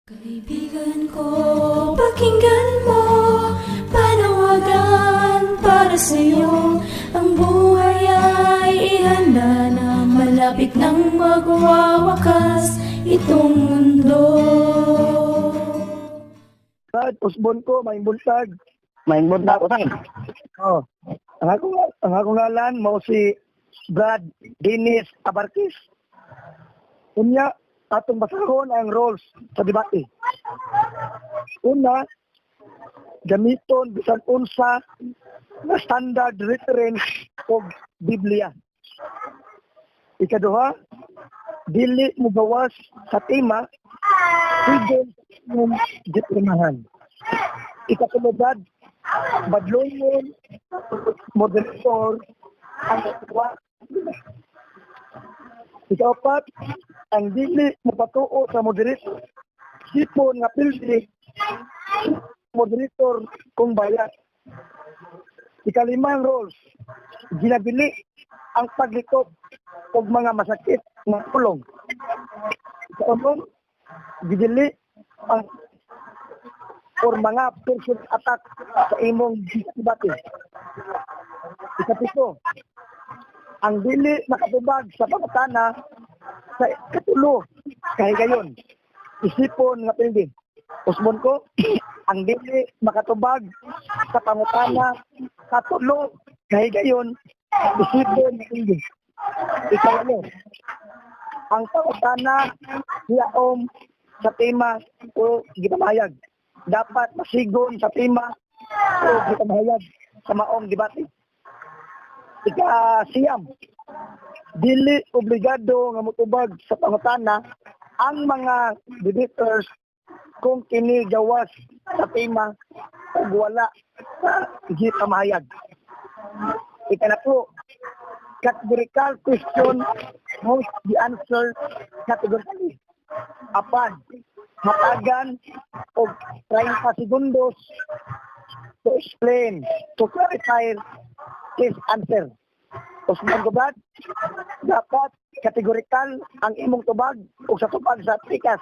Kaibigan ko, pakinggan mo, panawagan para sa'yo. Ang buhay ay ihanda na, malapit nang magwawakas itong mundo. Brad, usbon ko, maayong buntag. Maayong buntag, usan. Oh. Ang akong ngalan mao si Brad Dennis Abarquez. Unya, atong basahon ang rules sa debate. Una, gamiton bisan unsa nga standard reference og Biblia. Ikaduha, dili mogawas sa tema sigon ng gipirmahan. Ikatulo, Brad, badlongon moderator ang tuwa. Ikaapat, ang dili mopatuo sa moderator, isipon nga pildi moderator kung bayat. Ikalimang rules, ginabili ang paglikop og mga masakit nga pulong. Ikaunom, gidili ang or mga personal attack sa imong debate. Ikapito, ang dili makatubag sa pangutana sa katulo kahigayon, isipon nga pildi. Usbon ko, ang dili makatubag sa pangutana katulo kahigayon, isipon nga pildi. Ikawalo, ang pangutana hiyaom sa tema o gipamahayag. Dapat masigon sa tema o gipamahayag sa maong debate. Ika-siyam, dili obligado nga motubag sa pangutana ang mga debaters kung kini gawas sa tema ug wala sa gipamahayag. Ikanapo, categorical question must be answered categorically. Apan, hatagan og 30 segundos to explain, to clarify his answer. Usbon ko, Brad, dapat categorical ang imong tubag o sa tubag sa tikas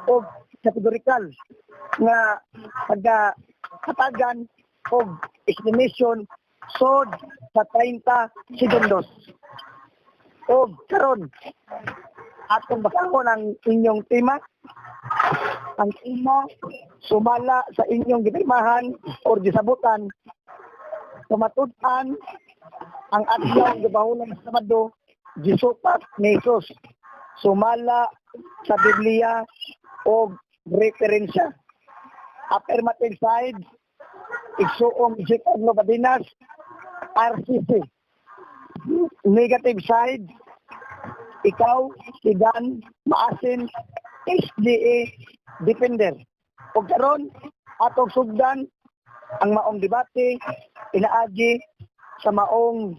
o categorical nga pagka hatagan og explanation sod sa 30 segundos. O karon, atong basahon ang inyong tema. Ang tema sumala sa inyong gipirmahan or gisabutan: pamatud-an ang adlaw gipahulam sa Sabado gisupak ni Jesus sumala sa Biblia o referensya. Affirmative side, igsuong si Carlo Badinas, RCC. Negative side, ikaw, si Dan Maasin, SDA Defender. O karon, atong sugdan ang maong debate inaagi sa maong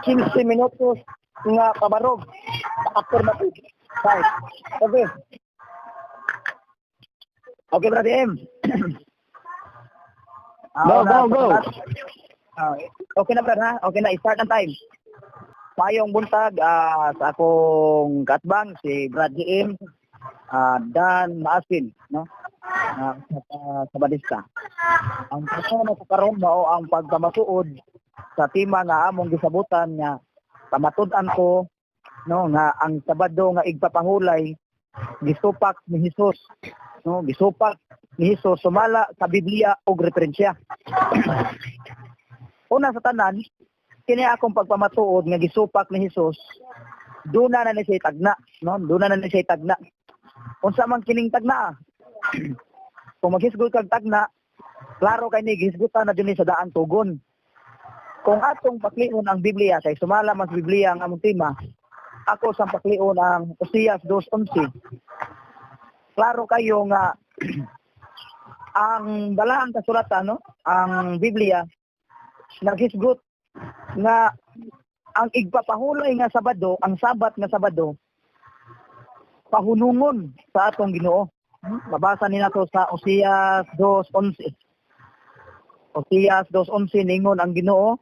15 minutos nga pabarog sa affirmative side. Okay. Okay, Brad M. Go, na, go, go. Okay na, Brad, ha? Okay na, start ang time. Maayong buntag sa akong kaatbang si Brad GM, Dan Maasin, no? Sa Badista. Ang persona sa karon mao ang pagpamatuod sa tema nga among gisabutan nga pamatud-an ko, no, nga ang Sabado nga igpapahulay gisupak ni Hesus, no, gisupak ni Hesus sumala sa Biblia ug referensya. Una sa tanan, kini akong pagpamatuod nga gisupak ni Hesus, duna na ni siya tagna, no, duna na ni siya tagna. Unsa man kining tagna? Kung maghisgot kag tagna, klaro kay ni gihisgutan na jud ni sa daang tugon. Kung atong paklion ang Biblia, kay sumala mas Biblia ang among tema, ako sang paklion ang Oseas 2:11. Klaro kayo nga ang balaang kasulatan, no, ang Biblia naghisgot nga ang igpapahulay nga Sabado, ang Sabat nga Sabado, pahunungon sa atong Ginoo. Mabasa ni nato sa Oseas 2:11. Oseas 2:11, ningon ang Ginoo,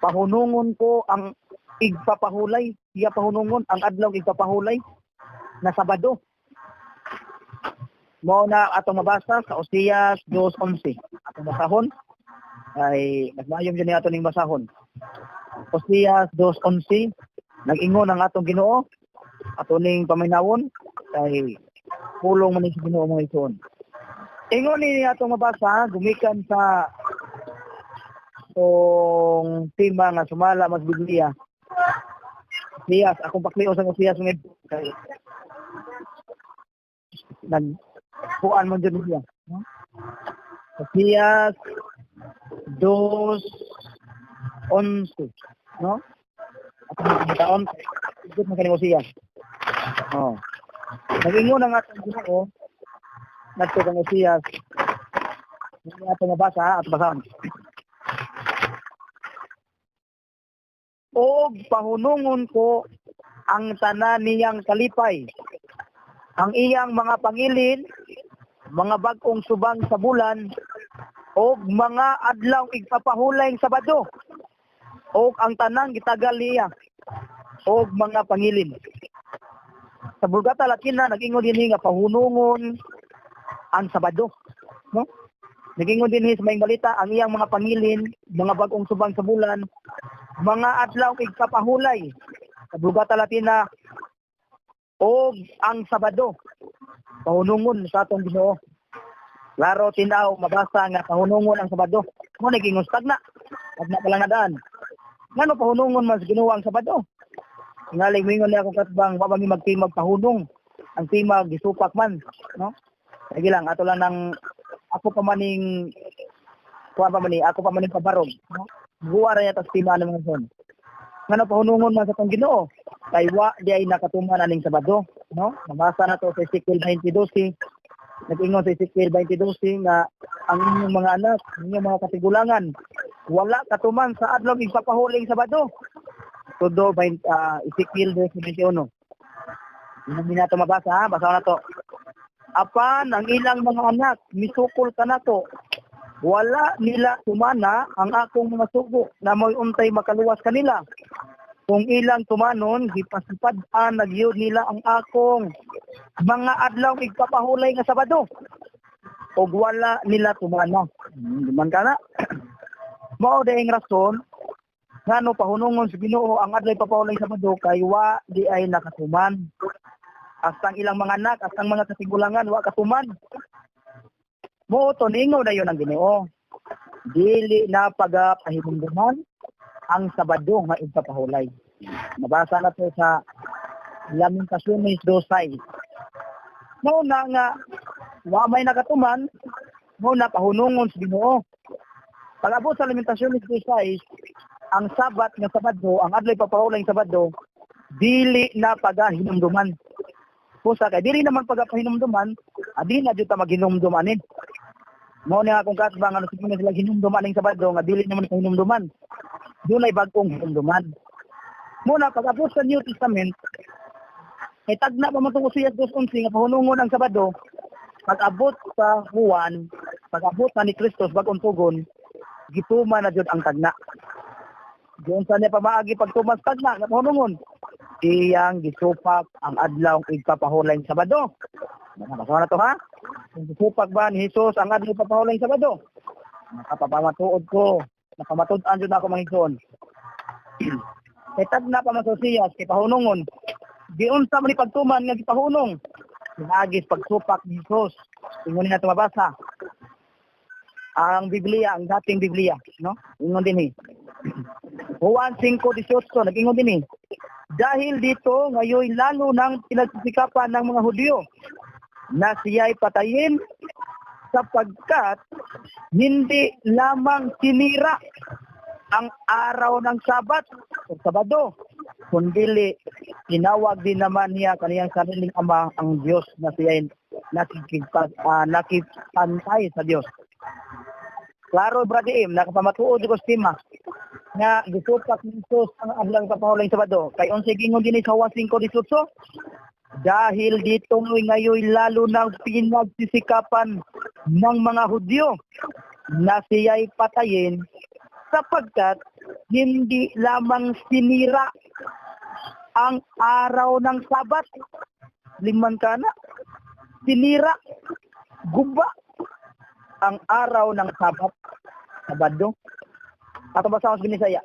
"Pahunungon ko ang igpapahulay," iya pahunungon ang adlaw igpapahulay na Sabado. Mao na atong mabasa sa Oseas 2:11. Atong basahon ay mas maayo jud ni ato ning basahon. Oseas 2:11, nag-ingon ang atong Ginoo, ato ning paminawon kay pulong man ni sa Ginoo, mga igsoon. Ingon ni atong mabasa gumikan sa tong tema nga sumala mas Biblia. Oseas, akong paklios ang Oseas mga kay nag kuan man jud siya, no? Oseas 2:11, no? Atong taon ikot man kaning Oseas. Oh. Nag-ingon ang atong Ginoo ngadto kang Oseas. Hindi ato mabasa at basahon. Og pahunungon ko ang tanan niyang kalipay, ang iyang mga pangilin, mga bag-ong subang sa bulan, og mga adlaw igpapahulay Sabado, og ang tanang gitagal niya, og mga pangilin. Sa Vulgata Latina, nag-ingon din nga pahunungon ang Sabado, no? Nag-ingon din sa Maayong Balita, ang iyang mga pangilin, mga bag-ong subang sa bulan, mga adlaw igpapahulay. Sa Vulgata Latina, og ang Sabado pahunungon sa atong Ginoo. Klaro tinaw mabasa nga pahunungon ang Sabado. Mo naging tagna. Tagna pa lang nadaan. Ngano pahunungon man sa Ginoo ang Sabado? Ngaling mingon niya akong katbang, wa ba mi magtimag pahunong? Ang timag gisupak man, no? Sige lang, ato lang nang ako pa maning kuan pa man ni, ako pa maning pabarog, no? Buwa ra niya tas tima ng mga son. Ngano pahunungon man sa atong Ginoo? Kay wa di ay nakatuman aning Sabado, no? Nabasa na to sa Ezekiel 20:12. Nag-ingon sa Ezekiel 20:12 nga ang inyong mga anak, inyong mga katigulangan, wala katuman sa adlaw igpapahuling Sabado. Todo 20, Ezekiel 2:21. Hindi na to mabasa, ha? Basa na to. Apan ang ilang mga anak misukol kanato, wala nila tumana ang akong mga sugo na mo'y untay makaluwas kanila. Kung ilang tumanon, gipasipad-an nagyud nila ang akong mga adlaw igpapahulay nga Sabado. Og wala nila tumana. Man kana. Mao dayeng rason ngano pahunungon sa Ginoo ang adlaw ipapahulay Sabado kay wa di ay nakatuman. Astang ilang mga anak, astang mga kasigulangan wa katuman. Mao to ningaw dayon ang Ginoo. Dili na pagapahinumduman ang Sabado nga igpapahulay. Nabasa na to sa Lamentaciones 2:6. Mao na nga wa may nakatuman, mao na pahunungon sa Ginoo. Pag-abot sa Lamentaciones 2:6, ang Sabat nga Sabado, ang adlaw ipapahulay nga Sabado, dili na pagahinumduman. Pusa kay dili naman pagapahinumduman, adi na jud ta maghinumdumanin. Mao ni akong katbang ano sige sila hinumduman ning Sabado nga dili naman pahinumduman. Dunay bag-ong hinumduman. Muna pag-abot sa New Testament, kay tagna pa man tong Oseas 2:11 nga pahunungon ang Sabado, pag-abot sa Juan, pag-abot na ni Kristos bag-ong tugon, gituman na jud ang tagna. Diyon sa niya pamaagi pagtuman sa tagna nga pahunungon, iyang gisupak ang adlaw igpapahulay Sabado. Nabasa na to, ha? Kung gisupak ba ni Jesus ang adlaw igpapahulay Sabado? Nakapapamatuod ko, napamatud-an jud ako mga igsoon. Kay tagna pa man sa Oseas, kay pahunungon. Giunsa man ni pagtuman nga gipahunong? Pinaagis pagsupak ni Jesus. Ingon ni nato mabasa. Ang Biblia, ang dating Biblia, no? Ingon din eh. Juan 5:18, nag-ingon din eh. Dahil dito, ngayon lalo nang pinagsisikapan ng mga Hudyo na siya'y patayin sapagkat hindi lamang sinira ang araw ng Sabat o Sabado, kundi tinawag din naman niya kaniyang sariling ama ang Diyos na siya'y nakipantay sa Diyos. Klaro, Brother Im, nakapamatuod ko sa tema nga gisupak ni Jesus ang adlaw papahulay Sabado. Kay unsay gingon dinhi sa Juan 5:18? Dahil dito ngayon lalo nang pinagsisikapan ng mga Hudyo na siya'y patayin sapagkat hindi lamang sinira ang araw ng Sabat. Liman ka na. Sinira. Guba ang araw ng Sabat, Sabado. Ato basa sa Binisaya.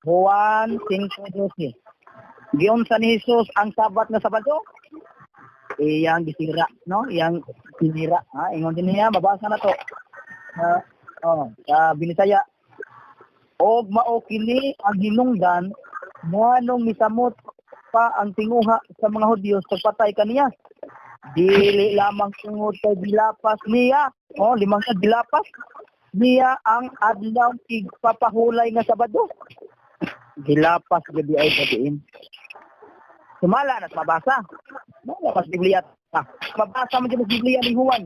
Juan 5:12. Giunsa ni Jesus ang Sabat nga Sabado? Iyang gisira, no? Iyang sinira. Ha? Ingon din niya, mabasa na to. Oh, sa Binisaya. Og mao kini ang hinungdan nganong misamot pa ang tinguha sa mga Hudyo sa pagpatay kaniya. Dili lamang tungod kay gilapas niya, oh, limang ka gilapas niya ang adlaw igpapahulay nga Sabado. Gilapas gabi ay gabiin. Sumala na mabasa. Mala pas Biblia. Mabasa mo dyan sa Biblia ni Juan.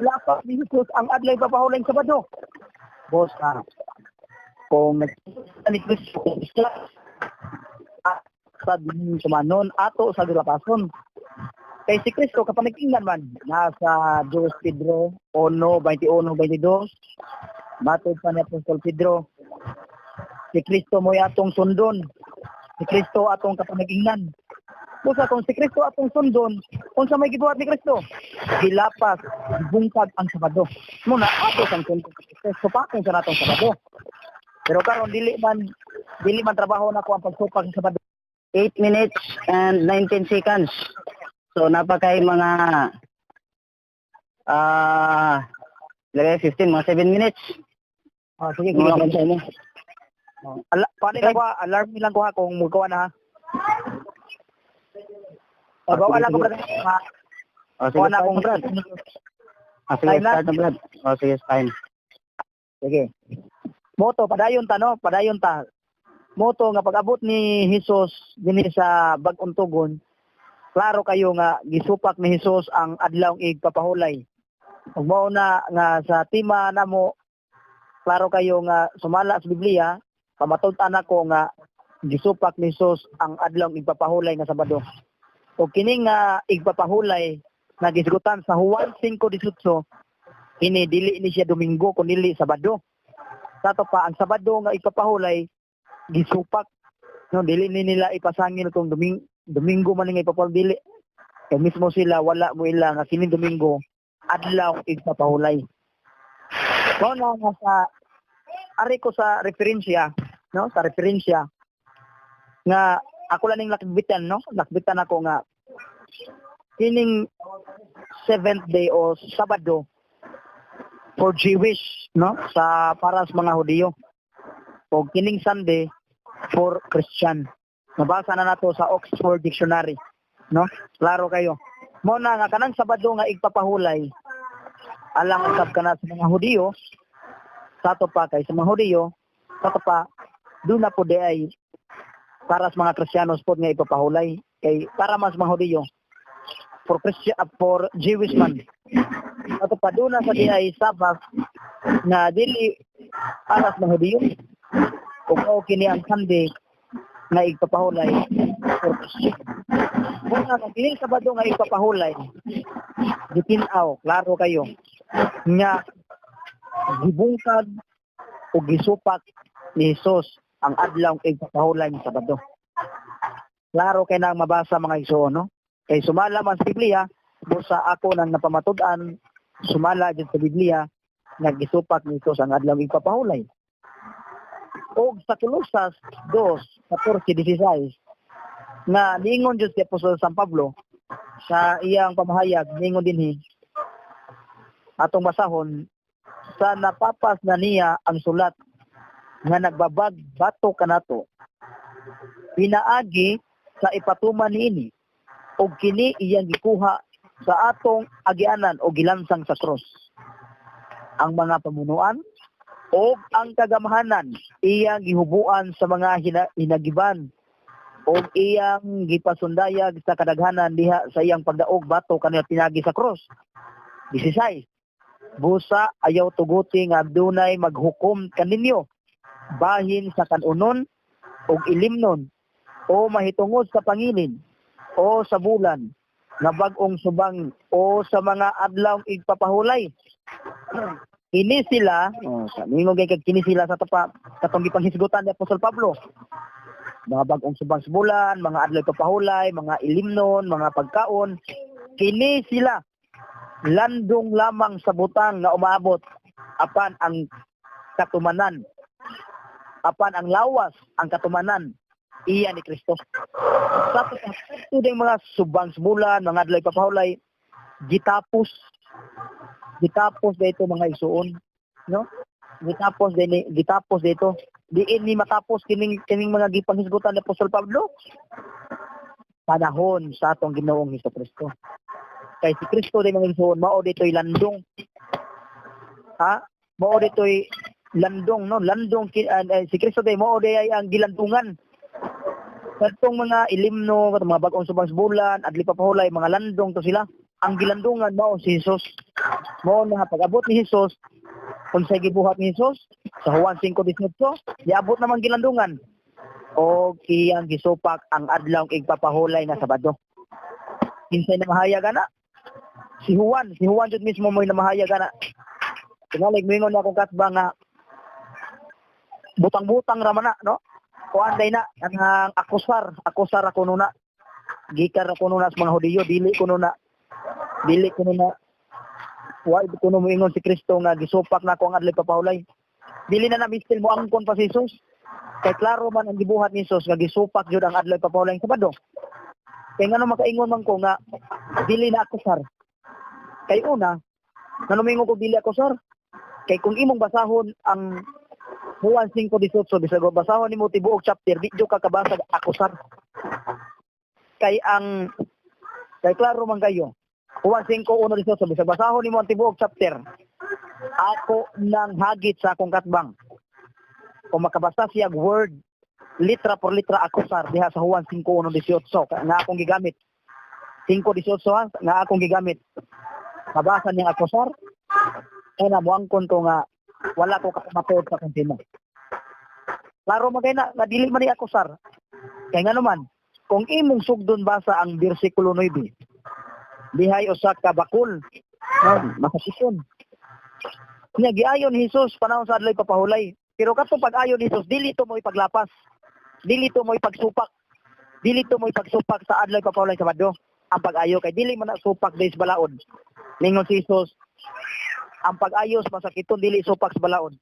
Gilapas ni Jesus ang adlaw igpapahulay nga Sabado. Boss, kung nagkita ni Kristo kung isla sa sumanon ato sa gilapason. Kay si Kristo kapamigingnan man nasa 2 Pedro 1:21 22, matod pa ni Apostol Pedro, si Kristo mo'y atong sundon, si Kristo atong kapamigingnan. Busa kung si Kristo atong sundon, unsa may gibuhat ni Kristo? Gilapas, gibungkag ang Sabado. Muna ato sang sundon si Kristo, supakon sa natong Sabado. Pero karon dili man trabaho nako ang pagsupak sa Sabado. 8 minutes and 19 seconds. So napakay mga lagay 15, mga 7 minutes. Ah, sige, sige. Mga konsay mo. Ala, paano lang ko ha? Alarm nilang ko ha kung mugawa na ha. Ah, O, bawa sige, lang ko sige. brother. Ha, O sige, kuha na start kung na, Brad. O sige, Time na? start na, Brad. O sige, time. Sige. Moto, padayon ta, no? Padayon ta. Moto nga pag-abot ni Jesus dinhi sa bag-ong tugon, klaro kayo nga gisupak ni Jesus ang adlaw igpapahulay. Ug mao na nga sa tema namo, klaro kayo nga sumala sa Biblia, pamatud-an ako nga gisupak ni Jesus ang adlaw igpapahulay nga Sabado. Ug kini nga igpapahulay nga gisgutan sa Juan 5:18, kini dili ni siya Domingo kun dili Sabado. Sa ato pa ang Sabado nga ipapahulay gisupak, no? Dili ni nila ipasangil kung Domingo man nga ipapahulay, dili. Kay mismo sila wala mo ila nga kining Domingo adlaw igpapahulay. Mao na nga sa ari ko sa referensya, no, sa referensya nga ako lang ning lakbitan, no, lakbitan ako nga kining seventh day o Sabado for Jewish, no, sa para sa mga Hudiyo, o kining Sunday for Christian. Nabasa na nato sa Oxford Dictionary, no? Klaro kayo. Mo na nga kanang Sabado nga igpapahulay alang usab kana sa mga Hudiyo, sa ato pa kay sa mga Hudiyo, sa ato pa doon na po di ay para sa mga Kristiyanos pod nga ipapahulay, kay para mas mga Hudiyo, for Christian, for Jewish man. Ato pa doon na sa di ay Sabbath na dili para sa mga Hudiyo, ug mao kini ang Sunday nga igpapahulay for Christian. Kung ang kining Sabado nga igpapahulay gitin-aw, klaro kayo nga gibungkag o gisupak ni Jesus ang adlaw igpapahulay ng Sabado. Klaro kay nang mabasa, mga igsoon, no? Kay sumala man sa Biblia, busa ako nang napamatud-an sumala jud sa Biblia nga gisupak ni Jesus ang adlaw igpapahulay. Og sa Kolosas 2:14-16 nga niingon jud si Apostol San Pablo sa iyang pamahayag, niingon dinhi, atong basahon, sa napapas na niya ang sulat nga nagbabag batok kanato pinaagi sa ipatuman niini, og kini iyang gikuha sa atong agianan o gilansang sa krus. Ang mga pamunuan o ang kagamahanan iyang gihubuan sa mga hinagiban o iyang gipasundayag sa kadaghanan diha sa iyang pagdaog batok kanila pinagi sa krus. 16. Busa ayaw tuguti nga adunay maghukom kaninyo bahin sa kanunon og ilimnon o mahitungod sa pangilin o sa bulan nga bag-ong subang o sa mga adlaw igpapahulay. Kini sila, oh, sa ningon kay kini sila sa tapa katong gipanghisgutan ni Apostol Pablo. Mga bag-ong subang sa bulan, mga adlaw igpapahulay, mga ilimnon, mga pagkaon, kini sila Landong lamang sa butang nga umaabot, apan ang katumanan, apan ang lawas ang katumanan iya ni Kristo. Sa kadto ding mga subang sa bulan, mga adlaw papahulay, gitapos gitapos dito, mga igsuon, no? Gitapos din, gitapos dito. Diin ni matapos kining kining mga gipanghisgutan ni Apostol Pablo? Panahon sa atong Ginoong Kristo. Kay si Kristo din, mga igsuon, mao dito'y landong. Ha? Mao dito'y landong, no? Landong si Kristo day mao day ay ang gilandungan. Kadtong mga ilimno, katong mga bag-ong subang sa bulan, adli papahulay, mga landong to sila. Ang gilandungan mao si Jesus. Mao na pag-abot ni Jesus, unsay gibuhat ni Jesus? Sa Juan 5:18, giabot naman gilandungan. O iyang gisupak ang adlaw igpapahulay nga Sabado. Kinsay namahayag ana? Si Juan, si Juan jud mismo mo'y namahayag ana. Tingali moingon na akong katba nga butang-butang ra man na, no? Kuan day na ang akusar, akusar ako nuna. Gikan ra kuno na sa mga Hudiyo, dili kuno na. Dili kuno na. Wa kuno moingon si Kristo nga gisupak na ako ang adlaw papahulay. Dili na na mistil mo angkon pa si Jesus. Kay klaro man ang gibuhat ni Jesus nga gisupak jud ang adlaw papahulay sa Sabado. Kay ngano makaingon man ko nga dili na akusar? Kay una, ngano moingon ko dili akusar? Kay kung imong basahon ang Juan 5:18, bisag basahon nimo tibuok chapter, di jud ka kabasa akusar. Kay klaro man kayo. Juan 5:1-18, bisag basahon nimo ang tibuok chapter. Ako nang hagit sa akong katbang. Kung makabasa siya word litra por litra akusar diha sa Juan 5:1-18 nga akong gigamit. 5:18 ha, nga akong gigamit. Mabasa niya akusar. Kaya na muangkon ko nga wala ko kapamatuod sa akong tema. Klaro man kay na nga dili man ni akusar. Kay ngano man, kung imong sugdon basa ang bersikulo 9, dihay usa ka bakul, no, makasison. Nya giayon ni Jesus panahon sa adlaw papahulay. Pero katong pag-ayon ni Jesus, dili to mo ipaglapas. Dili to mo ipagsupak. Dili to mo ipagsupak sa adlaw papahulay Sabado. Ang pag-ayo kay dili man na supak des balaod. Ningon si Jesus, ang pag-ayo sa masakiton dili supak sa balaod.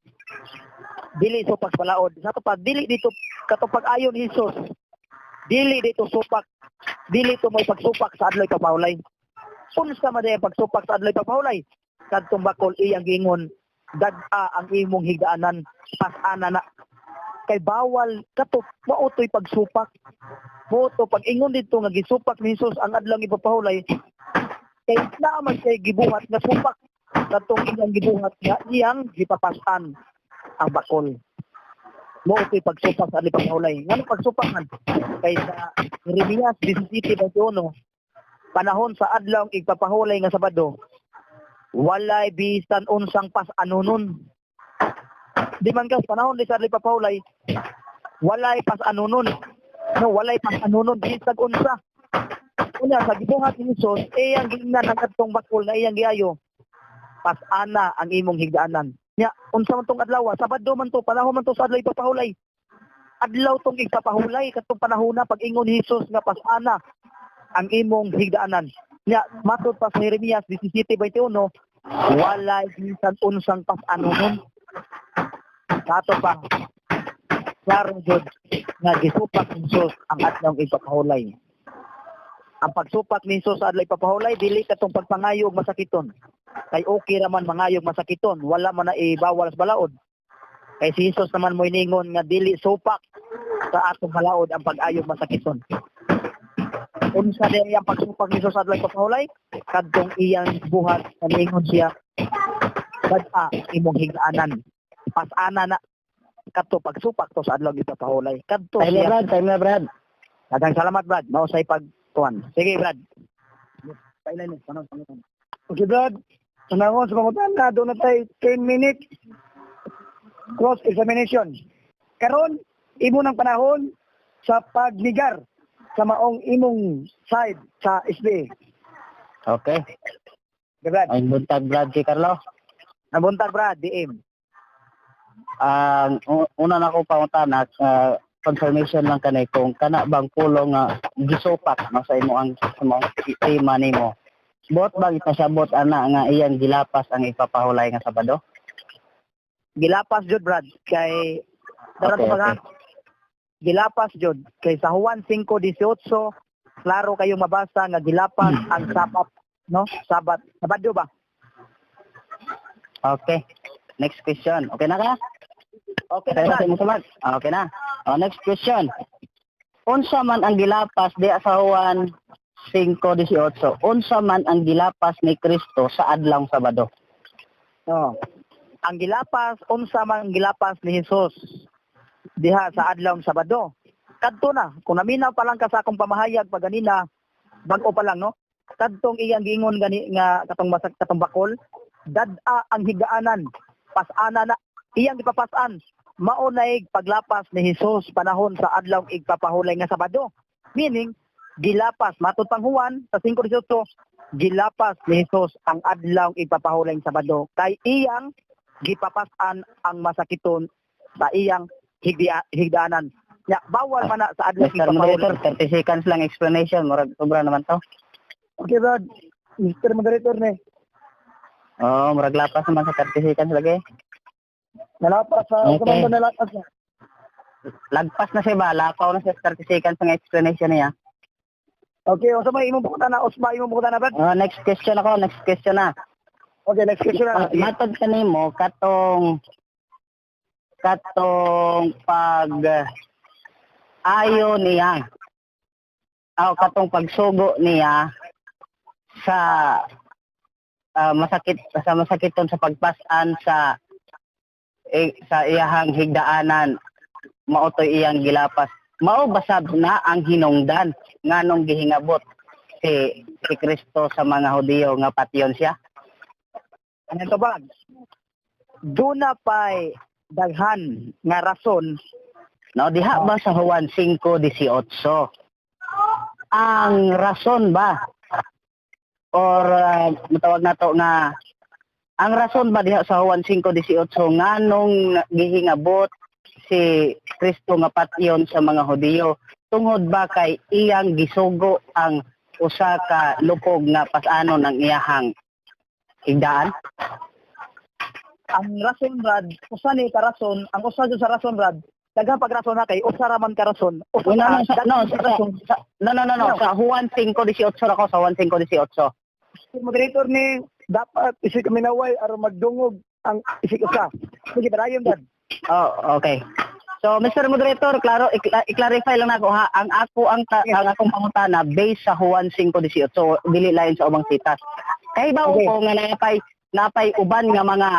Dili supak sa balaod. Sa ato pa dili dito katong pag-ayo ni Jesus. Dili dito supak. Dili to mo ipagsupak sa adlaw papahulay. Unsa man ang pagsupak sa adlaw papahulay? Kadtong bakol iyang giingon, dag-a ang imong higaanan, pas-ana na. Kay bawal kato mao to'y pagsupak. Mao to pag ingon dito nga gisupak ni Jesus ang adlaw ipapahulay, kay naa man kay gibuhat nga supak kadtong iyang gibuhat nga iyang gipapasan ang bakol. Mao to'y pagsupak sa adlaw ipapahulay. Ngano pagsupak man? Kay sa Jeremias 17:21, panahon sa adlaw igpapahulay nga Sabado, walay bisan unsang pas-anunon. Di man kas panahon di sa adlaw ipapahulay, walay pas-anunon. No, walay pas-anunon bisag unsa. Unya sa gibuhat ni Jesus, iyang giingnan ang kadtong bakol na iyang giayo. Pas-ana ang imong higdaanan. Nya, unsa man tong adlaw? Sabado man to, panahon man to sa adlaw ipapahulay. Adlaw tong igpapahulay katong panahona pag-ingon ni Jesus nga pas-ana ang imong higdaanan. Nya, matod pa sa Jeremias 17:21, walay bisan unsang pas-anunon. Kato pa, klaro jud nga gisupak ni Jesus ang adlaw ipapahulay. Ang pagsupak ni Jesus sa adlaw ipapahulay dili katong pagpangayo og masakiton. Kay okay ra man mangayo og masakiton, wala man na ibawal sa balaod. Kay si Jesus naman mo'y ningon nga dili supak sa atong balaod ang pag-ayo og masakiton. Unsa di ang pagsupak ni Jesus sa adlaw ipapahulay? Kadtong iyang buhat nga niingon siya, dag-a imong higaanan. Pas-ana na kadto pagsupak to sa adlaw ipapahulay. Kadto Time na siya. Brad, time na, Brad. Daghang salamat, Brad. Mao say pagtuan. Sige, Brad. Okay, Brad. Panahon sa pangutana, doon na tayo 10 minutes cross examination. Karon, imo ng panahon sa pagnigar sa maong imong side sa SBA. Okay. Okay, Brad. Ang buntag, Brad si Carlo. Nabuntag, Brad, DM. Ang una na ko pangutana, confirmation lang kanay kung kana bang pulong nga gisupak no sa imo ang sa imong tema nimo. Buot ba ipasabot ana nga iyang gilapas ang ipapahulay nga Sabado? Gilapas jud, Brad, kay dara pa. Gilapas jud kay sa Juan 5:18 klaro kayo mabasa nga gilapas ang Sabat, no? Sabat, Sabado ba? Okay. Next question. Okay na ka? Okay Okay na, na Brad. sa imong tubag? Okay na. Oh, next question. Unsa man ang gilapas di sa Juan 5:18? Unsa man ang gilapas ni Kristo sa adlawng Sabado? Oh. Ang gilapas, unsa man ang gilapas ni Jesus diha sa adlaw Sabado? Kadto na, kung naminaw pa lang ka sa akong pamahayag pa ganina, bag-o pa lang, no? Kadtong iyang giingon gani nga katong masak katong bakol, dad-a ang higdaanan, pas-ana na iyang gipapas-an. Mao naig paglapas ni Jesus panahon sa adlaw igpapahulay nga Sabado. Meaning, gilapas matud pang Juan sa 5:18, gilapas ni Jesus ang adlaw igpapahulay nga Sabado kay iyang gipapas-an ang masakiton sa iyang higdaanan. Ya, bawal man na sa adlaw Mr. igpapahulay. Moderator, 30 seconds lang explanation. Murag sobra naman to. Okay, Brad. Mr. Moderator ni. Oh, murag lapas naman sa 30 seconds lagi. Nalapas sa Okay. okay. Nalapas na. Lagpas na siya ba? Lakaw na siya sa 30 seconds ang explanation niya. Okay, unsa may imong pangutana? Usba imong pangutana, Brad? Oh, next question ako, next question na. Okay, next question na. Ah, matod kanimo katong katong pag ayo niya aw katong pagsugo niya sa masakit sa masakiton sa pagpas-an sa sa iyahang higdaanan, mao to'y iyang gilapas, mao basab na ang hinungdan nganong gihingabot si si Kristo sa mga Hudiyo nga patyon siya? Ano to ba? Duna pa'y daghan nga rason. No, diha ba sa Juan 5:18? Ang rason ba or matawag nato nga ang rason ba diha sa Juan 5:18 nganong gihingabot si Kristo nga patyon sa mga Hudiyo, tungod ba kay iyang gisugo ang usa ka lupog nga pas-anon ang iyahang higdaan? Ang rason, Brad, usa ni ka rason, ang usa jud sa rason, Brad, daghang pag rason na kay usa ra man ka rason. Usa No, ka, no, daghang no, sa, rason. no, no, no, no, sa Juan 5:18 ako, sa Juan 5:18. Mr. Moderator ni dapat isig minaway aron magdungog ang isig usa. Sige, padayon, Brad. Oh, okay. So, Mr. Moderator, klaro, i-clarify lang nako ha. Ang ako ang ta- ang akong pangutana based sa Juan 5:18, dili lain sa ubang sitas. Kay ba ko nga napay napay uban nga mga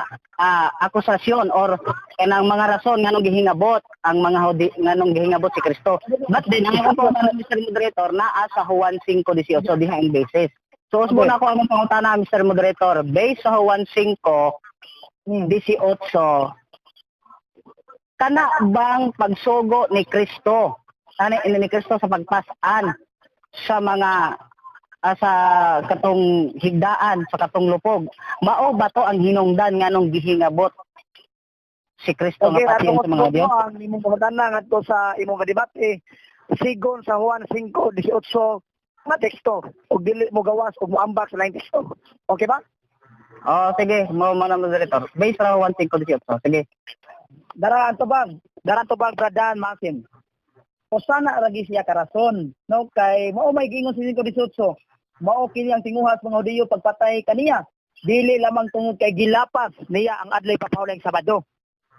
akusasyon or kanang mga rason nganong gihingabot ang mga Hudi, nganong gihingabot si Kristo. But then ang akong pangutana, Mr. Moderator, naa sa Juan 5:18 diha ang basis. So, usbon ako ang pangutana, Mr. Moderator, based sa Juan 5:18, kana bang pagsugo ni Kristo ani ni Kristo sa pagpas-an sa mga sa katong higdaan sa katong lupog, mao ba to ang hinungdan nganong gihingabot si Kristo Okay, nga patyon atong sa mga Hudiyo? ang imong pangutana ngadto sa imong kadebate sigon sa Juan 5:18 nga teksto ug dili mo gawas ug moambak sa laing teksto. Okay ba? Oh, sige, mao man ang moderator. Based sa Juan 5:18. Sige. Dara ang tubag, dara ang tubag, Brad Dan Masin. Usa na ragi siya ka rason, no, kay mao may giingon sa 5:18. Mao kini ang tinguhas mga Hudiyo pagpatay kaniya. Dili lamang tungod kay gilapas niya ang adlaw papahulay Sabado.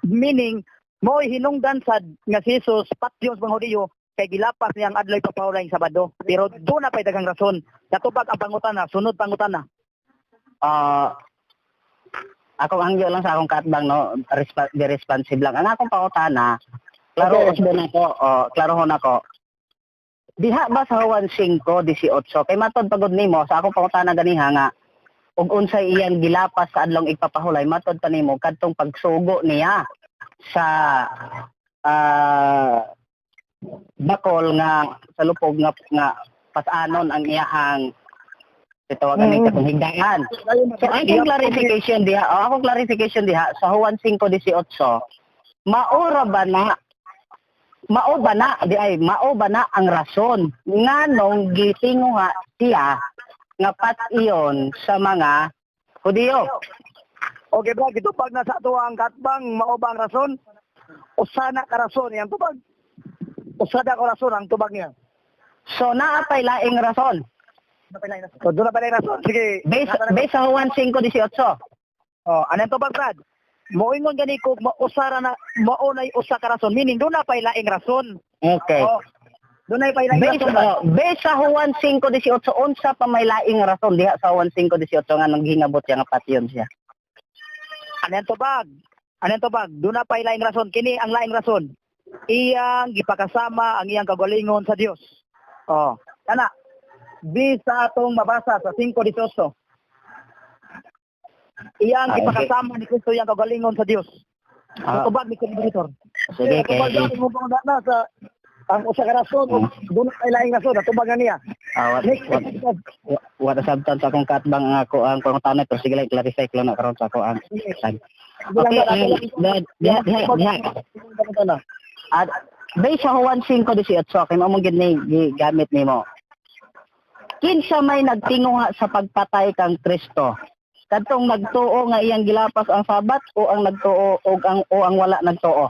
Meaning, mo'y hinungdan sad nga si Jesus patyon sa mga Hudiyo kay gilapas niya ang adlaw papahulay Sabado. Pero doon na pa'y daghang rason. Natubag ang pangutana, sunod pangutana. Akong hangyo lang sa akong katbang, no, be responsive lang. Ang akong pangutana, klaro usbon ako, oh, klarohon ako. Diha ba sa Juan 5:18 kay matod pagod nimo sa akong pangutana ganiha nga ug unsay iyang gilapas sa adlong igpapahulay, matod pa nimo kadtong pagsugo niya sa bakol nga sa lupog nga nga pas-anon ang iyahang titawagan ni katong higdaan. So akong clarification diha, oh, akong clarification diha sa Juan 5:18, maura ba na mao ba na di ay mao ba na ang rason nganong gitinguha siya nga pat-iyon sa mga Hudiyo. Okay, Brad, gitubag na sa ato ang katbang, mao ba ang rason? Usa na ka rason iyang tubag. Usa na ka rason ang tubag niya. So naa pay laing rason. So, doon na pala yung rason. Sige. Based sa Juan 5:18. Oh, anong tubag, Brad? Moingon gani ko mausara na mao nay usa ka rason, meaning doon na pay laing rason. Okay. Oh, doon na pay laing Based, rason, Brad. oh, based sa Juan 5:18, unsa pa may laing rason diha sa Juan 5:18 nga nang gihingabot siya nga patyon siya? Anong tubag? Anong tubag? Doon na pay laing rason, kini ang laing rason. Iyang gipakasama ang iyang kagalingon sa Dios. Oh, kana. Di sa atong mabasa sa 5:18. Iyang Ah, okay. gipakasama ni Kristo iyang kagalingon sa Dios. Ah. Tubag ni Moderator. Sige, kay Tubag na imong pangutana sa ang usa ka rason, doon na pala yung rason, natubag na niya. ah, Next what, what, what sabtan sa akong katbang ang ako ang pangutana, pero sige lang, clarify ko lang na karon sa ako ang time. Okay, diha diha diha. Pangutana. At based sa Juan 5:18, kay mao mong gid ni gigamit nimo. Kinsa may nagtinguha sa pagpatay kang Kristo? Kadtong nagtuo nga iyang gilapas ang Sabat o ang nagtuo og ang o ang wala nagtuo?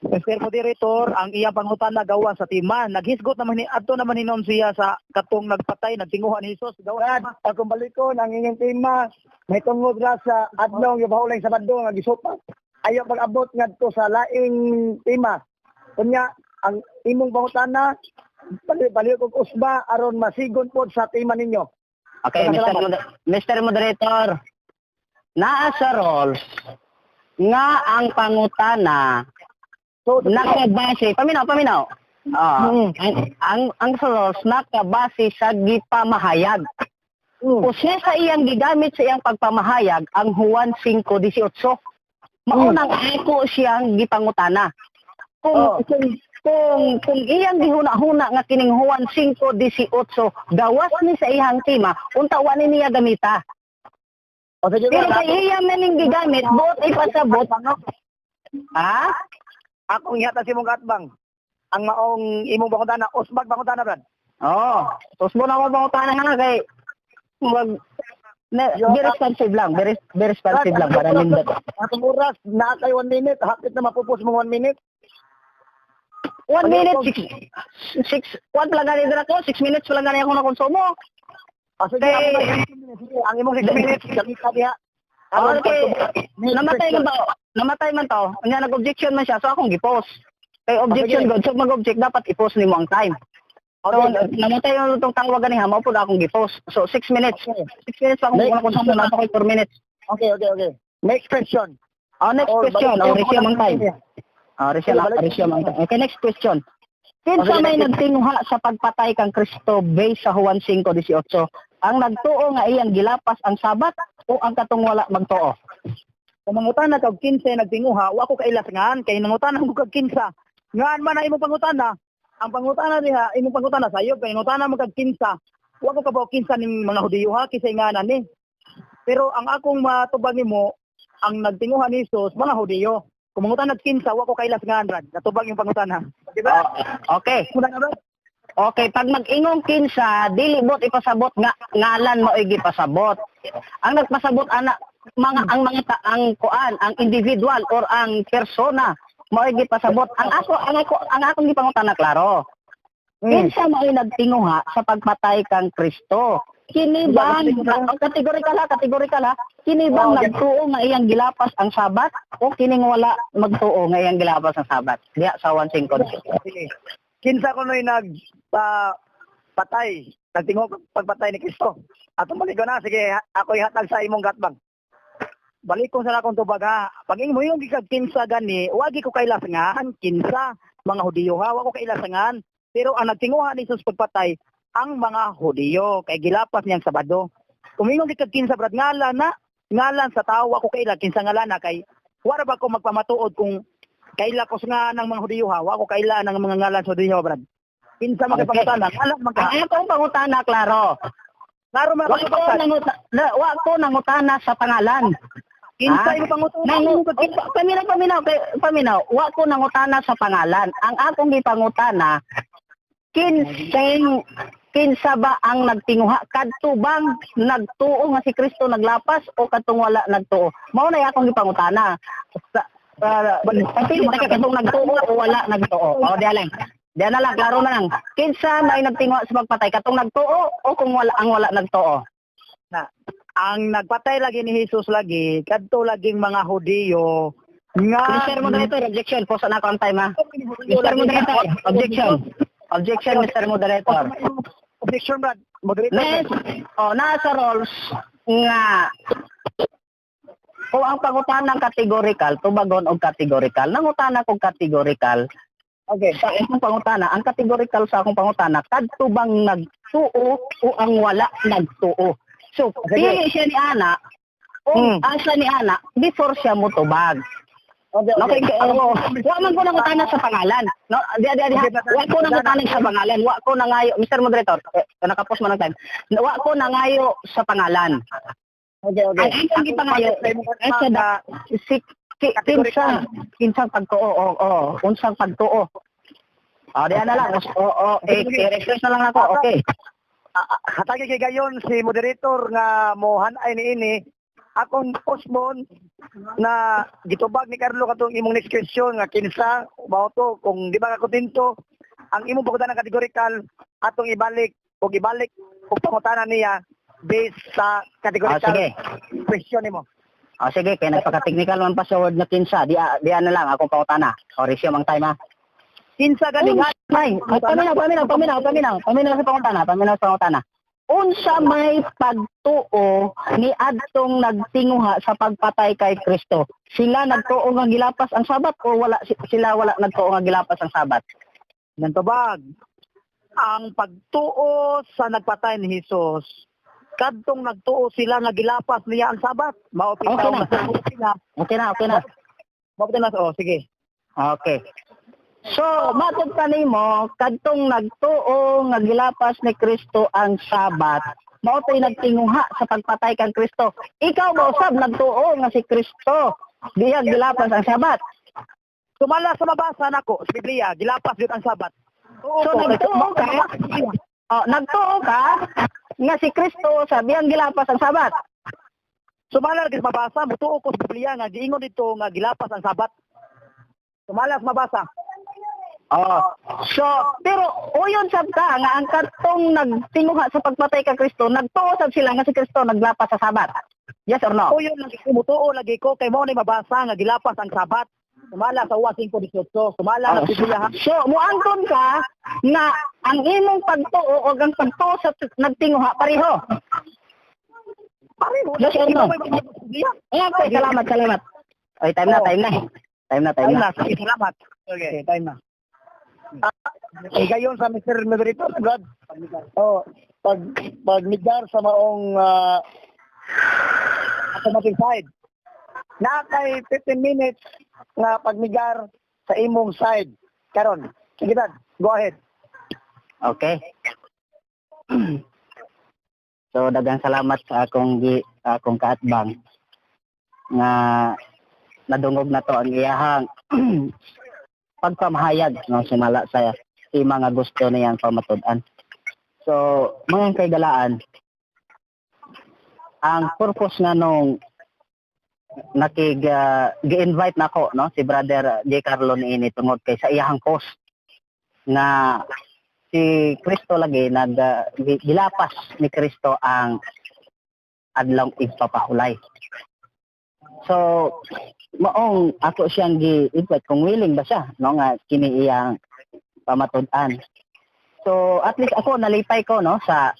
Mr. Moderator, ang iyang pangutana gawa sa tima. Naghisgot naman ni adto naman hinon siya sa katong nagpatay, nagtinguha ni Jesus. Gawa Brad, akong balikon ang inyong tema, may tungod ra sa adlaw nga bahulay sa Sabado nga gisupat. Ayaw pag-abot ngadto sa laing tema. Unya ang imong pangutana bali bali kog usba aron masigon pod sa tema ninyo. Okay, Mr. Mr. Moderator. Naa sa roles nga ang pangutana So, nakabase, paminaw, paminaw. Ah, ang sa roles nakabase sa gipamahayag. O siya sa iyang gigamit sa iyang pagpamahayag ang Juan 5:18. Maunang ako siyang gipangutana. Kung Oh. kung iyang gihuna-huna nga kining Juan 5:18 gawas ni sa iyang tema, unta wa ni niya gamita. O sige, Pero Brad, kay iya man ning gigamit, buot ipasabot. Ha? akong ihatag sa imong katbang. Ang maong imong pangutana, usbag pangutana, Brad. Oo. Tusbo na wag pangutana nga kay wag na, be responsive lang, be responsive lang para nindot. Atong oras naa kay 1 minute, hapit na mapupos mong 1 minute. 1 minute, 6, 6, 1 lang gani dira ko, 6 minutes lang gani ako nakonsumo. Ah, sige, sige, ang imong 6 minutes gamita diha. Okay, namatay man to, namatay man to, unya nag-objection man siya, so akong gi-post. Kay objection god, so mag-object dapat i-post nimo ang time. So, namatay man itong tawag gani ha, mao pud akong gi-post. So 6 minutes. 6 minutes pa akong nakonsumo, na ako 4 minutes. Okay. Next question. Oh, next Or question. balik- Oh, resume ang time. Oh, resume, resume ang time. Okay, next question. Kinsa may nagtinguha sa pagpatay kang Kristo based sa Juan 5:18? Ang nagtuo nga iyang gilapas ang Sabat o ang katong wala magtuo? Kung mangutana kag 15 nagtinguha, wa ko kailas ngan kay nangutana ko kag 15. Ngan man na imong pangutana, ang pangutana diha, imong pangutana sayo kay nangutana mo kag 15. Wa ko kabaw 15 ning mga Hudiyo ha, kisay nganan ni. Pero ang akong matubag nimo, ang nagtinguha ni Jesus mga Hudiyo. Kung mangutana kag 15, wa ko kailas ngan, Brad. Natubag yung pangutana. Di ba? Oh, okay. Muna na, Brad. Okay, pag mag-ingong kinsa, dili bot ipasabot nga ngalan mao'y gipasabot. Ang nagpasabot ana mga ang mga ta, ang kuan, ang individual or ang persona mao'y gipasabot. Ang akong gipangutana klaro. Kinsa mao'y nagtinguha sa pagpatay kang Kristo? Kini bang kategorikal ha, kategorikal ha. Kini bang nagtuo nga iyang gilapas ang Sabat o kining wala magtuo nga iyang gilapas ang Sabat? Diha sa 1:5. Sige. Kinsa kuno'y nag patay, nagtingog pagpatay ni Kristo. Atong balik ko na, sige, ako ihatag sa imong gatbang. Balik ko sa akong tubag ha. Pag mo yung gikag kinsa gani, wagi ko kailasangan kinsa mga Hudiyo ha, wa ko kailasangan. Pero ang nagtinguha ni Jesus pagpatay ang mga Hudiyo kay gilapas niyang Sabado. Kung ingon gikag kinsa, Brad, ngalan na ngalan sa tao, wa ko kaila kinsa ngalan na kay wala ba ko magpamatuod kung kaila ko sa nga ng mga Hudiyo ha, wa ko kaila ng mga ngalan sa Hudiyo, Brad. Kinsa man kay pangutana, ngalan man ka. Ang akong pangutana klaro. Klaro man Wa ako ko pagpatay. wa ko nangutana sa pangalan. Kinsa Ah? imong pangutana? Oh, paminaw, paminaw, paminaw. Wa ko nangutana sa pangalan. Ang akong gipangutana, kinseng Kinsa ba ang nagtinguha? Kadto bang nagtuo nga si Kristo naglapas o kadtong wala nagtuo? Mao na akong gipangutana. Sa pili ta ka, kadtong nagtuo o wala nagtuo? O di lang. Di na lang, klaro na lang. Kinsa may nagtinguha sa pagpatay? Katong nagtuo o kung wala ang wala nagtuo? Na ang nagpatay lagi ni Jesus lagi kadto laging mga Hudiyo nga Mr. Moderator, objection. Pause na ako ang time ha. Mr. Moderator, objection. Objection, Mr. Moderator. Objection, Brad. Moderator. Nes, oh, nasa rules nga kung ang pangutanang categorical, tubagon og categorical. Nangutana kog categorical. Sa akong pangutana, ang categorical sa akong pangutana, kadto bang nagtuo o ang wala nagtuo? So, pili siya ni ana o asa ni ana before siya mutubag. Okay. Okay, oo. Wa man ko nangutana sa pangalan. No, di di di. Wa ko nangutana sa pangalan. Wa ko nangayo, Mr. Moderator, eh, nakapos man ang time. Wa ko nangayo sa pangalan. Okay. Ang akong gipangayo sa da, si kinsa kinsang pagtuo, oo, oo, unsang pagtuo. Ah, di na lang. Oo, oh, eh, i-refresh na lang ako. Okay. Hatagi kay gayon si moderator nga mohan ay niini akong posbon na gitubag ni Carlo katong imong next question nga kinsa mao to. Kung di ba ka kontento ang imong pangutana categorical, atong ibalik og ibalik og pangutana niya based sa categorical Ah, sige. question nimo. Ah, sige, kay nagpaka-technical man pa sa word na kinsa. Di na lang akong pangutana. O, resume ang time ha. Kinsa gani nga Ay, paminaw, paminaw, paminaw, paminaw, paminaw sa pangutana, paminaw sa pangutana. Unsa may pagtuo ni adtong nagtinguha sa pagpatay kay Kristo? Sila nagtuo nga gilapas ang Sabat o wala sila wala nagtuo nga gilapas ang Sabat? Nantubag ang pagtuo sa nagpatay ni Jesus, kadtong nagtuo sila nga gilapas niya ang Sabat, mao Okay bitaw na. nga sila. Okay na, okay na. Mao bitaw na, oh, sige. Okay. So, matod pa nimo kadtong nagtuo nga gilapas ni Kristo ang Sabat, mao to'y nagtinguha sa pagpatay kang Kristo. Ikaw ba usab nagtuo nga si Kristo diyang gilapas ang Sabat? Sumala sa mabasa nako sa Biblia, gilapas gyud ang Sabat. So nagtuo ka, oh, nagtuo ka nga si Kristo sabi ang gilapas ang Sabat. Sumala lagi sa mabasa, mutuo ko sa Biblia nga giingon dito nga gilapas ang Sabat. Sumala sa mabasa. Oh. So, pero uyon sab ka nga ang katong nagtinguha sa pagpatay kang Kristo, nagtuo sab sila nga si Kristo naglapas sa Sabat. Yes or no? Uyon lagi ko, mutuo lagi ko kay mao ni mabasa nga gilapas ang Sabat. Sumala sa Juan 5:18, sumala Oh, sa Biblia ha. so, muangkon ka nga ang imong pagtuo o ang pagtuo sa nagtinguha pareho. Pareho. Yes or no? Ikaw may mabasa sa Biblia. Okay, salamat, salamat. Oy, time na, time na. Time na, time Time na. na, sige, salamat. Okay, time na. Eh, gayon sa Mr. Moderator, Brad. Oh, pag pagmigdar sa maong automatic side. Na kay 15 minutes nga pagmigar sa imong side. Karon, sige Brad, go ahead. Okay. So daghang salamat sa akong kaatbang nga nadungog na to ang iyahang pagpamahayag, no, sumala sa mga gusto niyang pamatud-an. So mga kaigalaan, ang purpose nga nung nakig gi-invite nako, no, si Brother J. Carlo niini tungod kay sa iyahang post nga si Kristo lagi nag gilapas ni Kristo ang adlong igpapahulay. So maong ako siyang gi-invite kung willing ba siya, no, nga kini iyang pamatud-an. So at least ako nalipay ko, no, sa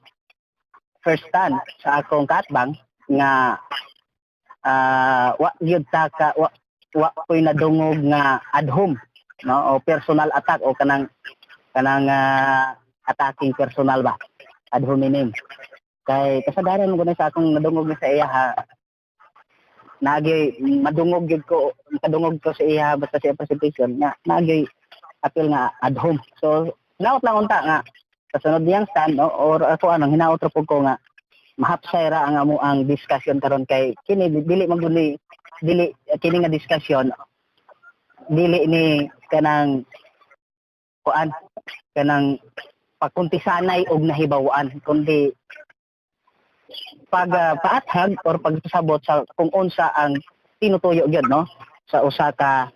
first stand sa akong kaatbang nga wa gyud ta ka wa ko'y nadungog nga ad hom, no, o personal attack o kanang kanang attacking personal ba, ad hominem, kay kasagaran mo na sa akong nadungog ni sa iya ha, naagi madungog gyud ko, makadungog ko sa iya basta sa presentation nga naagi appeal nga ad hom. So hinaot lang unta nga sa sunod niyang stand, no, or ako anong hinaot ra pud ko nga mahapsay ra ang amo ang discussion karon kay kini dili man gud ni dili kini nga discussion, dili ni kanang kuan kanang Pagkuntisanay og nahibaw-an, kundi pag paathag or pagpasabot sa kung unsa ang tinutuyo gyud, no, sa usa ka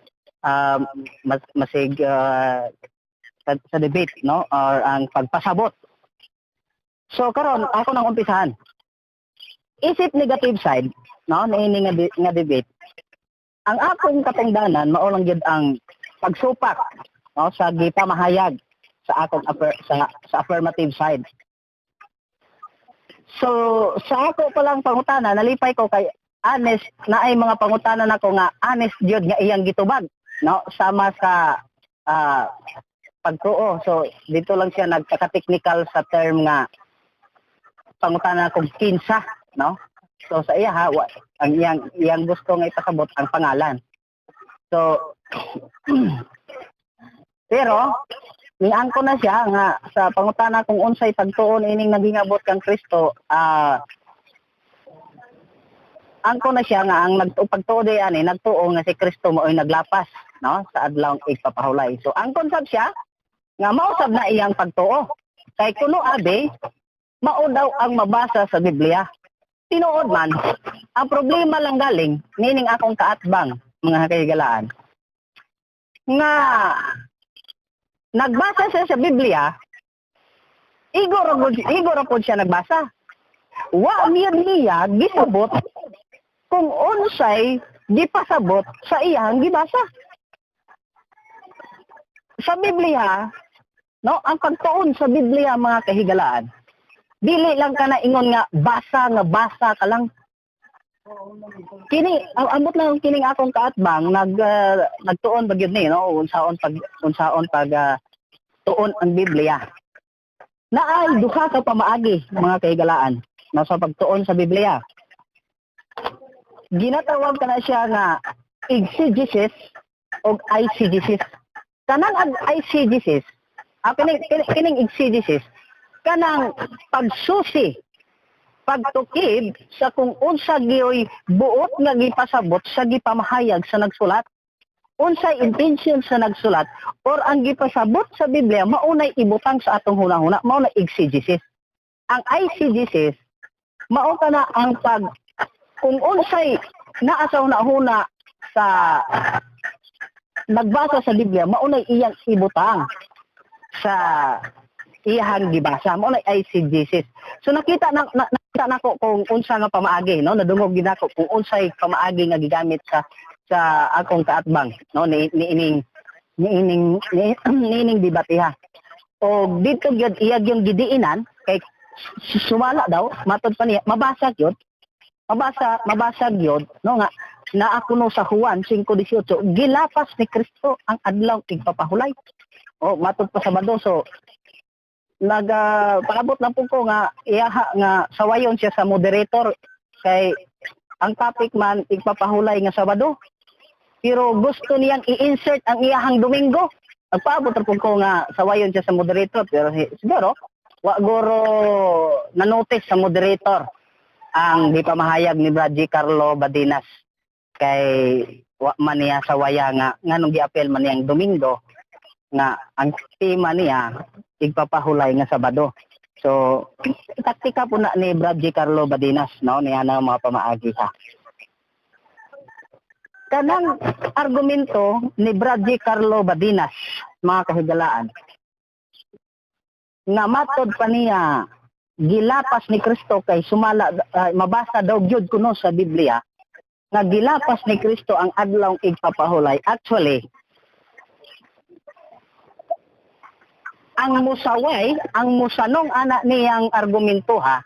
masig sa debate, no, or ang pagpasabot. So karon ako nang umpisahan. Isip negative side, no, niini nga debate. Ang akong katungdanan mao lang gyud ang pagsupak, no, sa gipamahayag sa akong sa affirmative side. So sa ako pa lang pangutana, nalipay ko kay honest na ay mga pangutana nako nga honest gyud nga iyang gitubag, no, sama sa pagtuo. So dito lang siya nagkaka-technical sa term nga pangutana kung kinsa, no. So sa iya ha, ang iyang iyang gusto nga ipasabot ang pangalan. So pero niangko na siya nga sa pangutana kung unsay pagtuon ining nagingabot kang Kristo, angko na siya nga ang nagpagtuo di ani nagtuo nga si Kristo mao'y naglapas, no, sa adlaw igpapahulay. So angkon sab siya nga mao sab na iyang pagtuo. Kay kuno abi mao daw ang mabasa sa Biblia. Tinuod man, ang problema lang galing nining akong kaatbang, mga kahigalaan, nga nagbasa siya sa Biblia, igo ra pud siya nagbasa. Wa gyud niya gisabot kung unsay gipasabot sa iyang gibasa. Sa Biblia, no, ang pagtuon sa Biblia, mga kahigalaan, dili lang ka na ingon nga basa ka lang. Kini ambot lang kining akong kaatbang nagtuon ba gyud ni, no, unsaon pag tuon ang Biblia. Naay duha ka pamaagi, mga kahigalaan, no, sa pagtuon sa Biblia. Ginatawag ka na siya nga exegesis o eisegesis. Kanang ang eisegesis, kining exegesis, kanang pagsusi, pagtukib sa kung unsa gyoy buot nga gipasabot sa gipamahayag sa nagsulat. Unsay intention sa nagsulat or ang gipasabot sa Biblia maunay ibutang sa atong hunahuna, mao na exegesis. Ang eisegesis mao kana ang pag kung unsay naa sa hunahuna sa nagbasa sa Biblia, maunay iyang ibutang sa iyang gibasa, mao na eisegesis. So nakita nako kung unsa nga pamaagi, no, nadungog gid nako kung unsay pamaagi nga gigamit sa akong kaatbang, no, ni ining debateha. O dito gyud iya yung gidiinan kay sumala daw, matod pa niya, mabasa gyud, mabasa gyud, no, nga naa kuno sa Juan 5:18 gilapas ni Kristo ang adlaw igpapahulay. O matod pa Sabado. So naga paabot lang po ko nga iyaha nga sawayon siya sa moderator kay ang topic man igpapahulay nga Sabado, pero gusto niyang i-insert ang iyahang Domingo. Nagpaabot ra pud ko nga sawayon siya sa moderator, pero siguro wa guro na-notice sa moderator ang gipamahayag ni Brad G. Carlo Badinas kay wa man niya sawaya nga nganong giapel man niyang Domingo nga ang tema niya igpapahulay nga Sabado. So taktika po na ni Brad G. Carlo Badinas, no, niya na mga pamaagi ha. Kanang argumento ni Brad G. Carlo Badinas, mga kahigalaan, nga matod pa niya gilapas ni Kristo kay sumala, mabasa daw gyud kuno sa Biblia nga gilapas ni Kristo ang adlaw igpapahulay. Actually, ang musaway, ang musanong ana niyang argumento ha,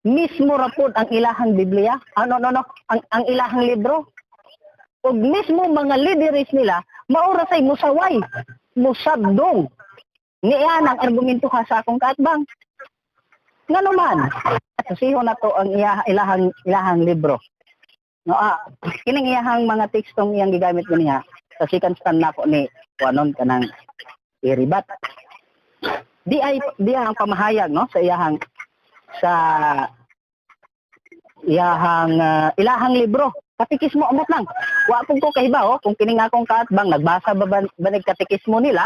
mismo ra pod ang ilahang Biblia. Ano, no, no, ang ilahang libro. Ug mismo mga lideres nila, maura say musaway, musabdong. Niya ang argumento ha sa akong kaatbang. Ngano man, susiho na to ang ilahang libro. No, kining iyahang mga tekstong iyang gigamit niya sa second stand nako ni kuanon kanang iribat. Di ay ang pamahayag, no, sa iyahang ilahang libro. Katikismo, amot lang. Wa pud ko kahibaw kung kining akong kaatbang nagbasa ba banig katikismo nila.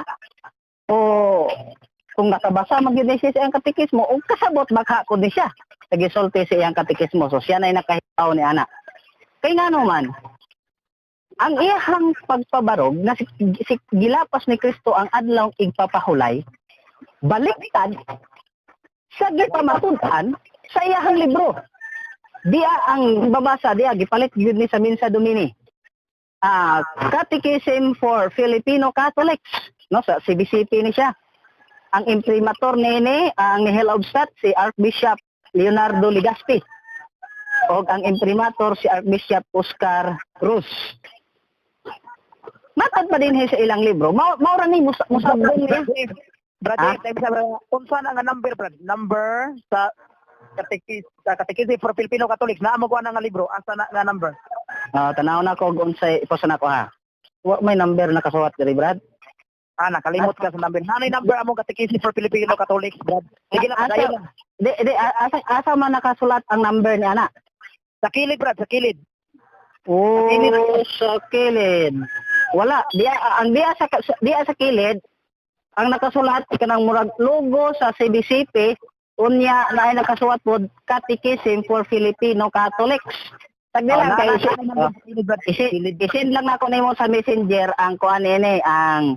O kung nakabasa man gyud ni siya sa iyang katekismo o kasabot baka ko ni siya sa gisulti sa iyang katekismo. So siya na'y nakahibaw ni ana. Kay ngano man, ang iyahang pagpabarog na si gilapas ni Kristo ang adlaw igpapahulay, baliktad sa gipamatud-an sa iyahang libro. Diya ang babasa diya, gipalit gyud ni sa Mensa Domini. Catechism for Filipino Catholics, no, sa CBCP ni siya. Ang imprimatur niini, ang Nihil Obstat, si Archbishop Leonardo Legaspi. Og ang imprimatur si Archbishop Oscar Cruz. Matad pa din sa ilang libro. Mao ra ni musabdong niya. Brad, Ah? time sa unsa na nga number, Brad? Number sa Catechism for Filipino Catholics. Naa mo kuha na nga libro, asa na nga number? Ah, tanaw na ko og unsay iposa na ko ha. Wa may number nakasuwat diri, Brad. Ah, nakalimot ka sa number. Nanay number among Catechism for Filipino Catholics, Brad. Sige lang, Asa, dayon lang. di, asa man nakasulat ang number ni ana? Sa kilid, Brad, sa kilid. Oh, kilid. sa kilid. Wala, diya sa kilid ang nakasulat kanang murag logo sa CBCP, unya na ay nakasulat pod Catechism for Filipino Catholics. Tagdi lang Oh, kay na, oh, sa kilid, Brad. Isend lang nako nimo sa Messenger ang kuan nini, ang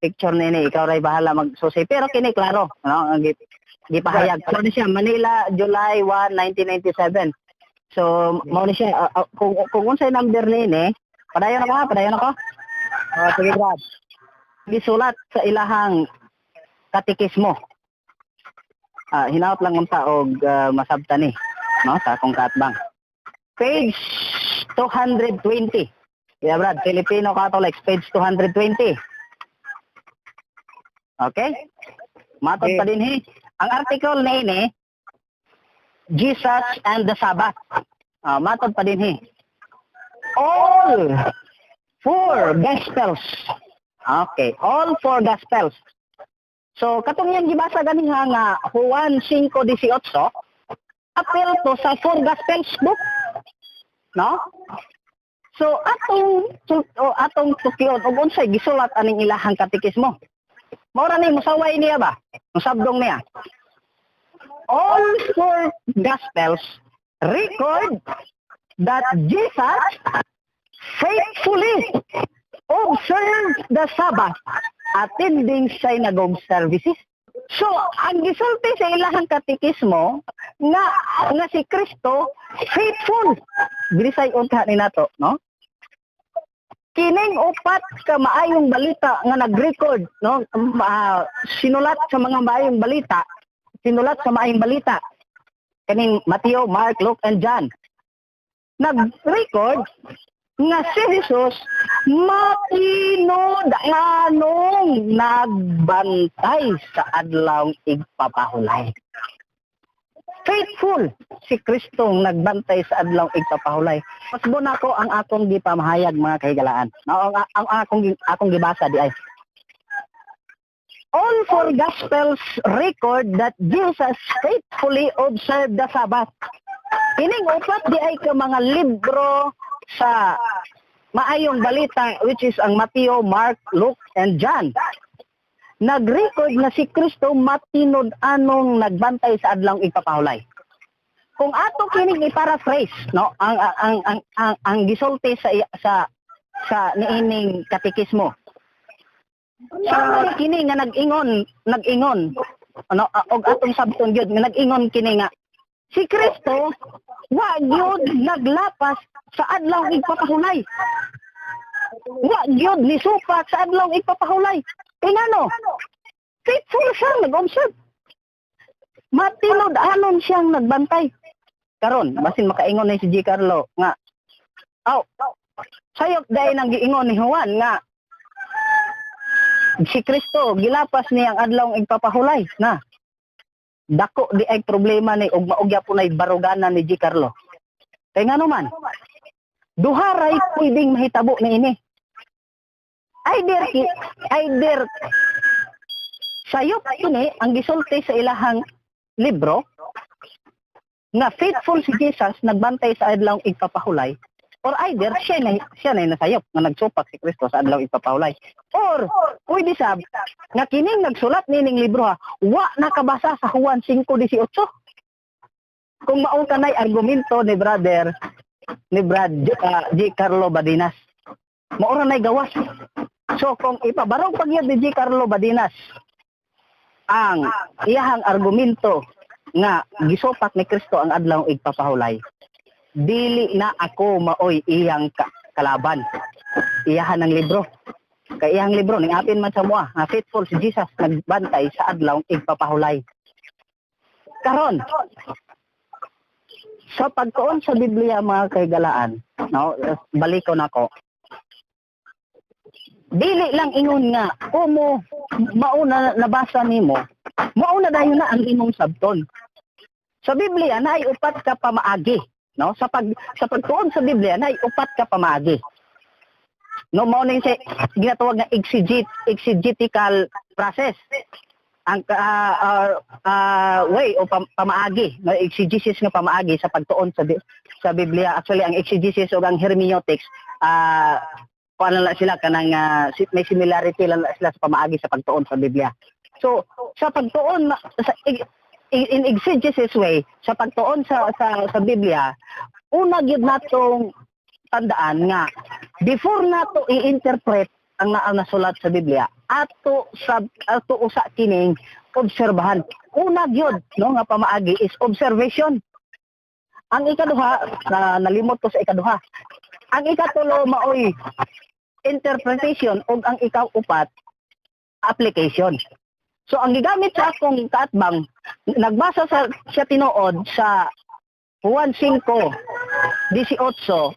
picture nini, ikaw ray bahala magsusi, pero kini klaro, no, ang gipahayag ano ni siya, Manila, July 1, 1997. So mao ni siya. Kung unsay number nini, padayon ako ha, padayon ako. Oh, sige, Brad. Gisulat sa ilahang katekismo. Hinaot lang unta og masabtan ni, no, sa akong kaatbang. Page 220. Yeah, Brad, Filipino Catholics, page 220. Okay? Matod pa din he. Ang article na ini, Jesus and the Sabbath. Matod pa din he. All four Gospels. Okay, all four Gospels. So, katong yang gibasa ganiha nga Juan 5:18, apil to sa four Gospels book. No? So, atong tukion og unsay gisulat aning ilahang katekismo. Mao ra ni musaway niya ba? Musabdong niya. All four Gospels record that Jesus faithfully observed the Sabbath, attending synagogue services. So, ang gisulti sa ilahang katekismo nga si Kristo faithful. Bilisay unta ni nato, no? Kining upat ka maayong balita nga nag-record, no? Sinulat sa mga maayong balita, sinulat sa maayong balita. Kaning Matthew, Mark, Luke, and John. Nag-record nga si Jesus matinud-anong nagbantay sa adlawng igpapahulay. Faithful si Kristong nagbantay sa adlawng igpapahulay. Pasbo nako ang akong gipamahayag, mga kahigalaan. No, ang akong gibasa di ay. All four Gospels record that Jesus faithfully observed the Sabbath. Kining upat di ay ka mga libro sa maayong balita, which is ang Matthew, Mark, Luke, and John, nag-record na si Kristo matinud-anong nagbantay sa adlawng igpapahulay. Kung ato kining i-paraphrase, no, ang gisulti sa niining katekismo. Sa kini nga nag-ingon ano, og atong sabton gyud nga nag-ingon kini nga si Kristo wa gyud naglapas sa adlaw igpapahulay. Wa gyud ni supak sa adlaw igpapahulay. Kay ngano? Faithful siya nag-observe. Matinud-anon siyang nagbantay. Karon, basin makaingon ni si G. Carlo nga, aw, sayop dahil ang giingon ni Juan nga si Kristo gilapas niya ang adlaw igpapahulay na. Dako di ay problema ni ug maugya po nay baruganan ni G. Carlo. Kay ngano man, duha ray pwedeng mahitabo niini. Either sayop kini ang gisulti sa ilahang libro nga faithful si Jesus nagbantay sa adlaw igpapahulay. Or either siya na nasayop nga nagsupak si Kristo sa adlaw igpapahulay. Or pwede sab nga kining nagsulat nining libro ha, wa nakabasa sa Juan 5:18. Kung mao kanay argumento ni brother ni Brad G. Carlo Badinas. Mao ra nay gawas. So kung ipabarog pag ni G. Carlo Badinas ang iyahang argumento nga gisupak ni Kristo ang adlaw igpapahulay, dili na ako maoy iyang kalaban. Iyahan ng libro. Kay iyang libro ning apin man sa mua nga faithful si Jesus nagbantay sa adlaw igpapahulay. Karon, sa pagtuon sa Biblia, mga kahigalaan, no, baliko nako. Dili lang ingon nga kumo mauna nabasa nimo, mauna dayon na ang imong sabton. Sa Biblia naay upat ka pamaagi, no? Sa pagtuon sa Biblia naay upat ka pamaagi. No, mao ni sa ginatawag nga exegetical process. Ang way o pamaagi, no, exegesis nga pamaagi sa pagtuon sa Biblia. Actually, ang exegesis ug ang hermeneutics, kuan lang sila kanang may similarity lang sila sa pamaagi sa pagtuon sa Biblia. So, sa pagtuon sa in exegesis way, sa pagtuon sa Biblia, una gyud natong tandaan nga before nato i-interpret ang naa nasulat sa Biblia, ato usa kining obserbahan. Una gyud, no, nga pamaagi is observation. Ang ikaduha na, nalimot ko sa ikaduha. Ang ikatulo maoy interpretation ug ang ikaupat application. So ang gigamit sa akong kaatbang, nagbasa sa siya tinuod sa Juan 5:18,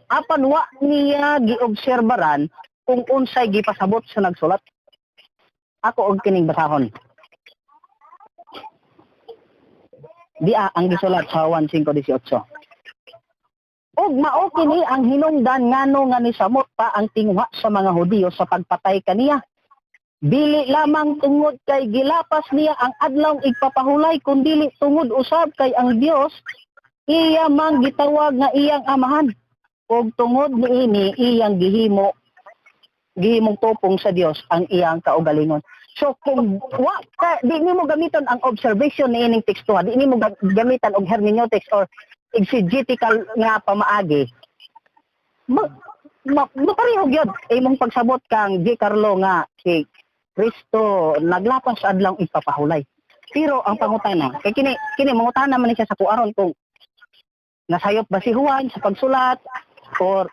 apan wa niya giobserbaran kung unsay gipasabot sa nagsulat. Ako og kining basahon. Dia ang gisulat sa Juan 5:18. Ug mao kini ang hinungdan ngano nga nisamot pa ang tinguha sa mga Hudiyo sa pagpatay kaniya. Dili lamang tungod kay gilapas niya ang adlawng igpapahulay, kundili tungod usab kay ang Dios iya mang gitawag nga iyang amahan, ug tungod niini iyang gihimong tupong sa Dios ang iyang kaugalingon. So kung wa ka, di nimo gamiton ang observation niining teksto, di nimo gamitan og hermeneutics or exegetical nga pamaagi, mapareho gyud imong pagsabot kang G. Carlo nga si Kristo naglapas sa adlaw ipapahulay. Pero ang pangutana, kay kini kini mangutana man ni siya sa kuaron kung nasayop ba si Juan sa pagsulat or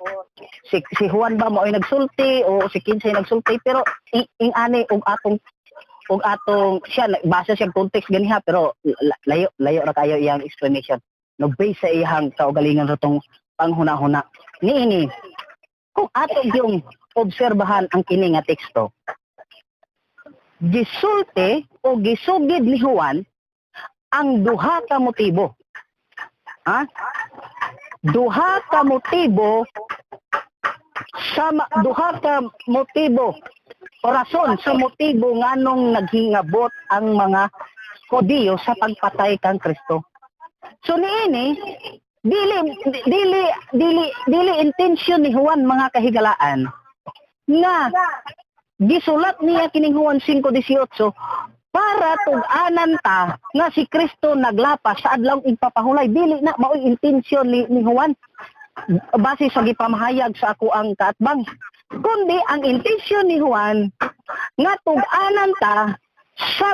si Juan ba mao'y nagsulti o si kinsay nagsulti, pero ing ani og atong siya base siya context ganiha, pero layo layo ra kayo iyang explanation, no, base sa iyang kaugalingon sa tong panghuna-huna niini. Kung ato yung obserbahan ang kini nga teksto, gisulti o gisugid ni Juan ang duha ka motibo, ha, duha ka motibo sa duha ka motibo o rason sa motibo nganong naghingabot ang mga Hudiyo sa pagpatay kang Kristo. So niini dili dili dili dili intention ni Juan, mga kahigalaan, nga gisulat niya kining Juan 5:18 para tug-anan ta nga si Kristo naglapas sa adlaw igpapahulay. Dili na maoy intensyon ni Juan base sa gipamahayag sa ako ang kaatbang, kundi ang intensyon ni Juan nga tug-anan ta sa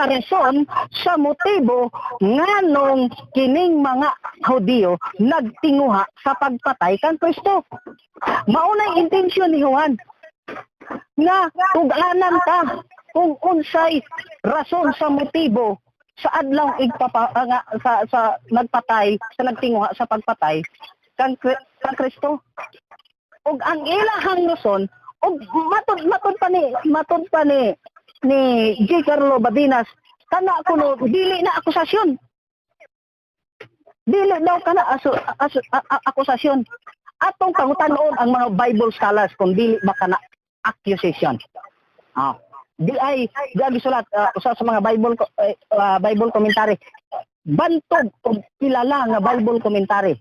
rason sa motibo nganong kining mga Hudiyo nagtinguha sa pagpatay kang Kristo. Maunay intensyon ni Juan nga tug-anan ta kung unsay rason sa motibo sa adlaw igpapa nga, sa nagpatay sa nagtinguha sa pagpatay kang Kristo. Ug ang ilahang rason, ug matud pa ni G. Carlo Badinas kana kuno dili na akusasyon, dili daw kana akusasyon. Atong pangutanon ang mga Bible scholars kung dili ba kana accusation. Di ay di ang gisulat usa sa mga Bible commentary, bantog og kilala nga Bible commentary.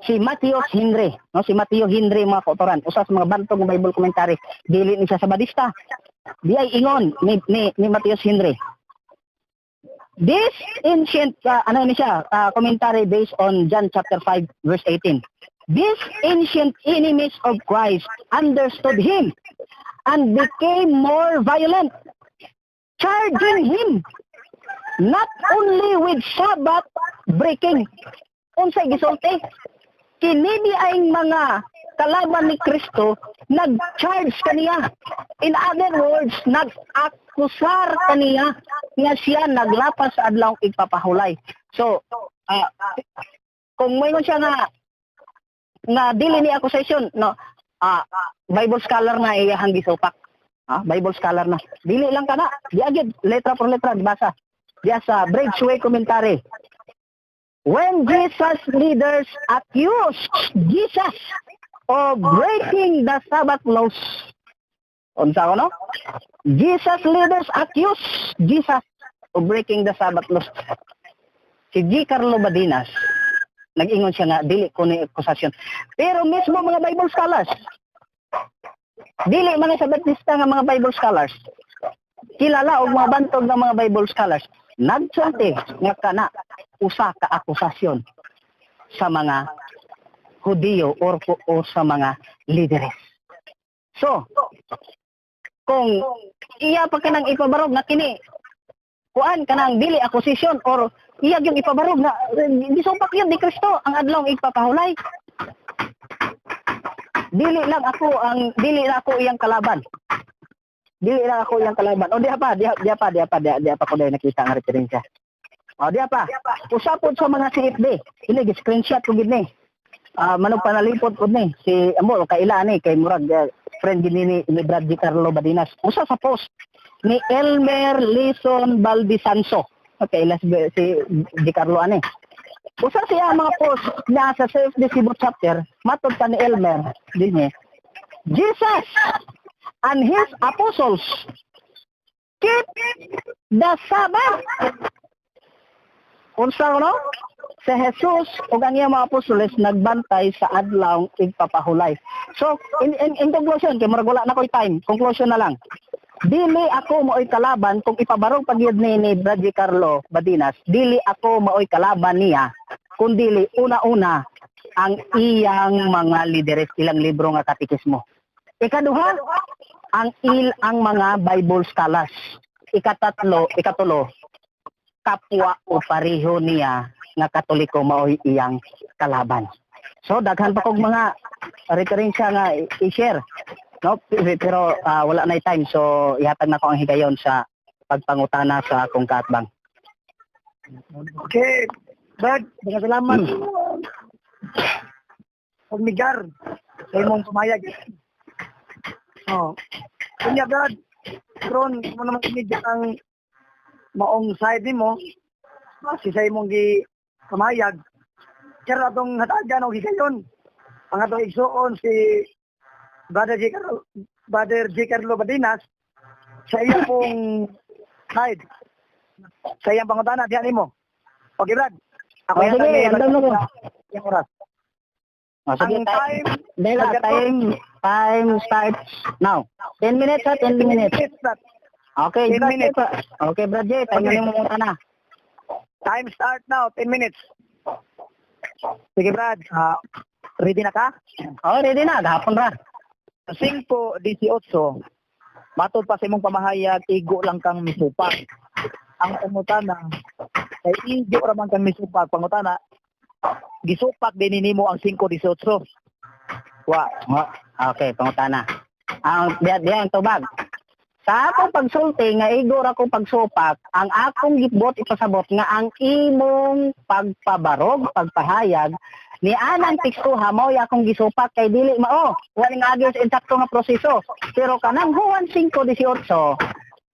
Si Matthew Henry, no? Si Matthew Henry, mga kautoran, usa sa mga bantog nga Bible commentary, dili ni siya Sabadista. Di ay ingon ni Matthew Henry. This ancient ano ni siya, commentary based on John chapter 5 verse 18. These ancient enemies of Christ understood him and became more violent, charging him not only with Sabbath breaking. Unsay gisulti? Kini di ay mga kalaban ni Kristo nag-charge kaniya. In other words, nag-akusar kaniya nga siya naglapas sa adlaw igpapahulay. So, kung moingon siya nga nga dili ni accusation, no, Bible scholar na iyahang gisupak. Bible scholar na. Dili lang kana, di agad letra por letra gibasa. Diya sa Bridgeway Commentary. When Jesus leaders accused Jesus of breaking the Sabbath laws. Unsa ko, no? Jesus leaders accused Jesus of breaking the Sabbath laws. Si G. Carlo Badinas, nag-ingon siya nga dili ko ni akusasyon. Pero mismo mga Bible scholars, dili mga Sabatista nga mga Bible scholars, kilala og mga bantog ng mga Bible scholars, nagsulti nga kana usa ka akusasyon sa mga Hudiyo or sa mga lideres. So, kung iya pa kanang ipabarog nga kini kuan kanang dili accusation or iya yung ipabarog nga gisupak yun ni Kristo ang adlaw igpapahulay. Dili lang ako iyang kalaban. Dili lang ako iyang kalaban. O diha pa, diha, diha pa, diha pa, diha, diha pa ko dahil nakita ang referensya. O diha pa. Usa pod sa mga CFD. Ini screenshot ko gid ni. Manong panalipod pod ni si amo kaila ni kay murag friend gid ni Brad G. Carlo Badinas. Usa sa post ni Elmer Lison Valdisanso. Okay, ila si G. Carlo ani. Usa siya mga post na sa CFD Cebu chapter, matod pa ni Elmer dinhi. Jesus and his apostles keep the Sabbath. Unsa, no? Si Jesus ug ang iyang mga apostoles nagbantay sa adlaw igpapahulay. So, in conclusion, kay murag wala na ko'y time, conclusion na lang. Dili ako maoy kalaban kung ipabarog pagyud ni Brad G. Carlo Badinas, dili ako maoy kalaban niya, kun dili una-una ang iyang mga lideres, ilang libro nga katekismo. Ikaduha, ang mga Bible scholars. Ikatatlo, ikatulo, kapwa o pareho niya nga Katoliko maoy iyang kalaban. So daghan pa kog mga referensya nga i-share. No, pero wala na time, so ihatag na ko ang higayon sa pagpangutana sa akong kaatbang. Okay, Brad, mga salamat. Pagmigar sa imong pumayag. Oh. Kunya Brad, karon mo naman kini ang maong side nimo base sa imong gi pamayag. Pero atong hatagan og higayon ang atong igsuon si Brother G. Carlo Badinas sa iya pong side. Sa iyang pangutana diyan nimo. Okay, Brad. Ako Oh, yan sige, andam na ko. Yung oras. Oh, sige, Ang time, Dela, time starts now. 10 minutes ha, 10 minutes. Brad. Okay, 10 Brad, minutes. Okay, Brad J, time Okay. na mo muna. Time start now, 10 minutes. Sige Brad, ready na ka? Oh, ready na, gahapon ra. 5:18, matod pa sa imong pamahayag, igo lang kang misupak. Ang pangutana, kay igo ra man kang misupak, pangutana, gisupak din nimo ang 5:18? Wa. Oh, okay, pangutana. Ang diya diya ang tubag. Sa akong pagsulti nga igo ra akong pagsupak, ang akong gibot ipasabot nga ang imong pagpabarog, pagpahayag ni anang tekstuha mao akong gisupak kay dili mao. Wala nga agi sa insakto nga proseso. Pero kanang Juan 5:18,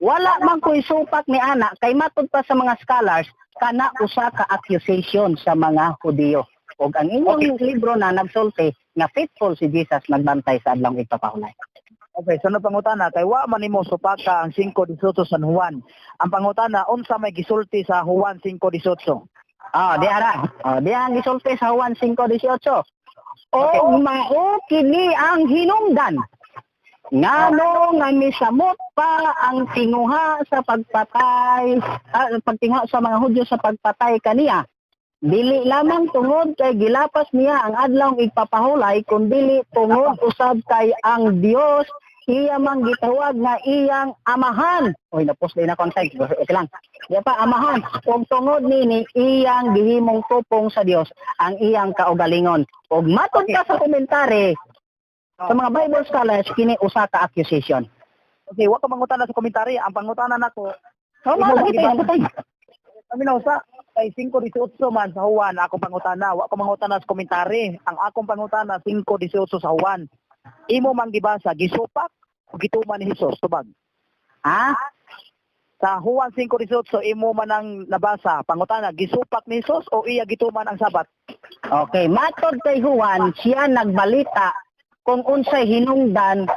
wala man ko'y supak ni ana kay matud pa sa mga scholars kana usa ka accusation sa mga Hudiyo. Ug ang inyong libro na nagsulti nga faithful si Jesus nagbantay sa adlaw igpapahulay. Okay, sunod pangutana, kay wa man nimo supaka ang 5:18 sa Juan. Ang pangutana, unsa may gisulti sa Juan 5:18? Oh, di ara. Oh, di ang gisulti sa Juan 5:18. O mao kini ang hinungdan ngano nga misamot pa ang tinguha sa pagpatay, pagtinguha sa mga Hudyo sa pagpatay kaniya. Dili lamang tungod kay gilapas niya ang adlawng igpapahulay, kundili tungod usab kay ang Dios iya mang gitawag nga iyang Amahan. Oy, napos din ako ang side. Okay lang. Di pa Amahan. Ug tungod nini iyang gihimong tupong sa Dios ang iyang kaugalingon. Ug matod ka sa komentary sa mga Bible scholars, kini usa ka accusation. Okay, wa ko mangutana sa komentary. Ang pangutana nako, Oh, Imo mao lagi ba tayo. Kami na usa kay 5:18 man sa Juan akong pangutana, wa ko mangutana sa komentary. Ang akong pangutana, 5:18 sa Juan. Imo man gibasa, gisupak o gituman ni Jesus? Tubag. Ha? Sa Juan 5:18 imo man ang nabasa, pangutana, gisupak ni Jesus o iya gituman ang Sabat? Okay, matod kay Juan, siya nagbalita kung unsay hinungdan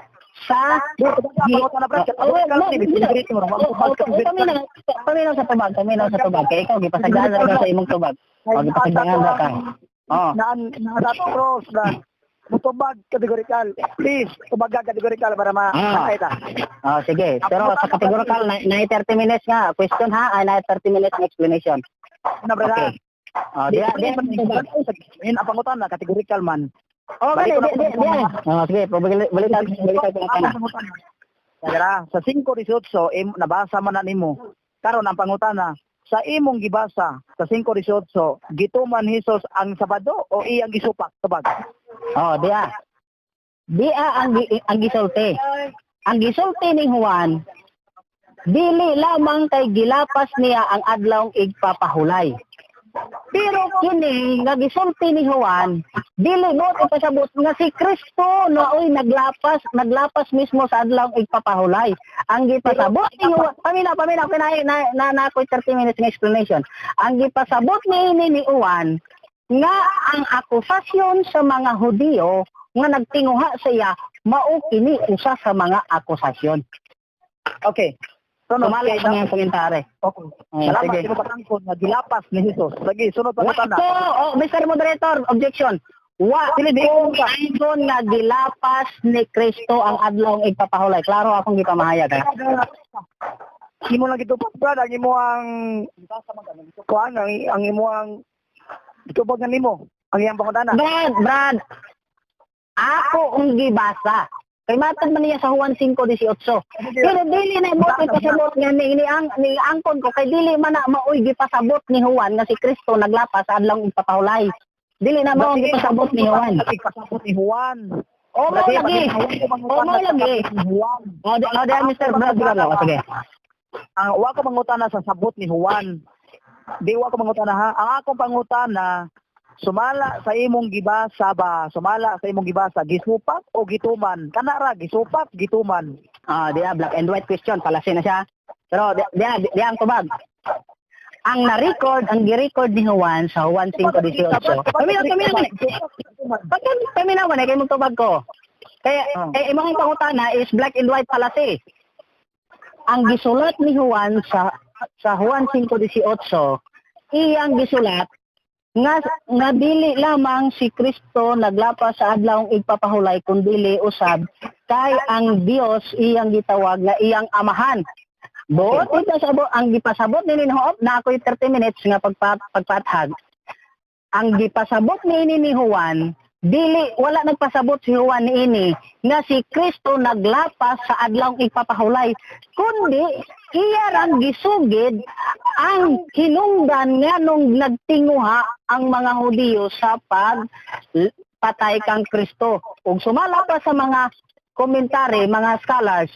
sa Pangutana, Brad. Oh, no, oh, paminaw sa tubag, paminaw sa tubag. Kay ikaw gipasagdan ra ka sa imong tubag. O, gipasagdangan ra ka. Oh. Naan naan cross na mutubag categorical. Please, tubaga categorical para ma makita. Oh, sige. Pero sa categorical na 30 minutes nga question ha, ay na 30 minutes na explanation. Na, brad. Okay. Oh, diya diya tubag. Yun ang pangutana, categorical man. Oh, Balik gani, ko na di, di, di. Oh, sige, balikan balikan ko na. Dara, sa 5:18 nabasa man na nimo. Karon ang pangutana, sa imong gibasa sa 5:18, gituman Jesus ang Sabado o iyang gisupak? Tubag. Oh, diya. Diya ang gisulti. Ang gisulti ni Juan, dili lamang kay gilapas niya ang adlawng igpapahulay. Pero kini nga gisulti ni Juan, dili mo ipasabot nga si Kristo naoy naglapas, naglapas mismo sa adlawng igpapahulay. Ang gipasabot ni Juan, paminaw, paminaw, kinay na na, na ako'y 30 minutes nga explanation. Ang gipasabot ni Juan nga ang akusasyon sa mga Hudiyo nga nagtinguha sa iya, mao kini usa sa mga akusasyon. Okay. So, no, Sumala kay sa mga komentary. Okay. Salamat Sige. imo patangkon nga gilapas ni Jesus. Sige, sunod Wa pangutana. ko, oh, Mr. Moderator, objection. Wa Dili, di ko ka. ingon nga gilapas ni Kristo ang adlawng igpapahulay. Klaro akong gipamahayag ha. Imo lang gitubag, brad, ang imo ang kuan, ang imo ang gitubag nga nimo ang iyang pangutana. Brad, Brad. Ako ang gibasa. Kay matag man niya sa Juan 5:18. Pero dili na mo ipasabot nga ni ang ni angkon ko kay dili man na maoy gipasabot ni Juan nga si Kristo naglapas sa adlawng igpapahulay. Dili na mao ang gipasabot ni Juan. Gipasabot ni Juan. O mao lagi. O mao lagi. Ni Juan. O di, Mr. Brad, Brad, o, sige. Ang wa ko mangutana sa sabot ni Juan. Di wa ko mangutana ha. Ang akong pangutana, sumala sa imong gibasa ba, sumala sa imong gibasa, gisupak o gituman? Kana ra, gisupak, gituman. Ah, di black and white question palasi na siya. Pero di ang tubag. Ang na-record, ang gi-record ni Juan sa Juan 5:18. Paminaw, paminaw, pagka paminaw man eh, kay mong tubag ko. Kaya eh, imong pangutana is black and white palasi. Ang gisulat ni Juan sa Juan 5:18, iyang gisulat nga nga dili lamang si Kristo naglapas sa adlawng igpapahulay kundili usab kay ang Dios iyang gitawag nga iyang Amahan. Buot ipasabot ang gipasabot ni Hoob na ako'y 30 minutes nga pagpathag. Ang gipasabot niini ni Juan, dili wala nagpasabot si Juan niini nga si Kristo naglapas sa adlawng igpapahulay, kundi iya rang gisugid ang hinungdan nga nung nagtinguha ang mga Hudiyo sa pagpatay kang Kristo. Ug sumala pa sa mga komentary, mga scholars,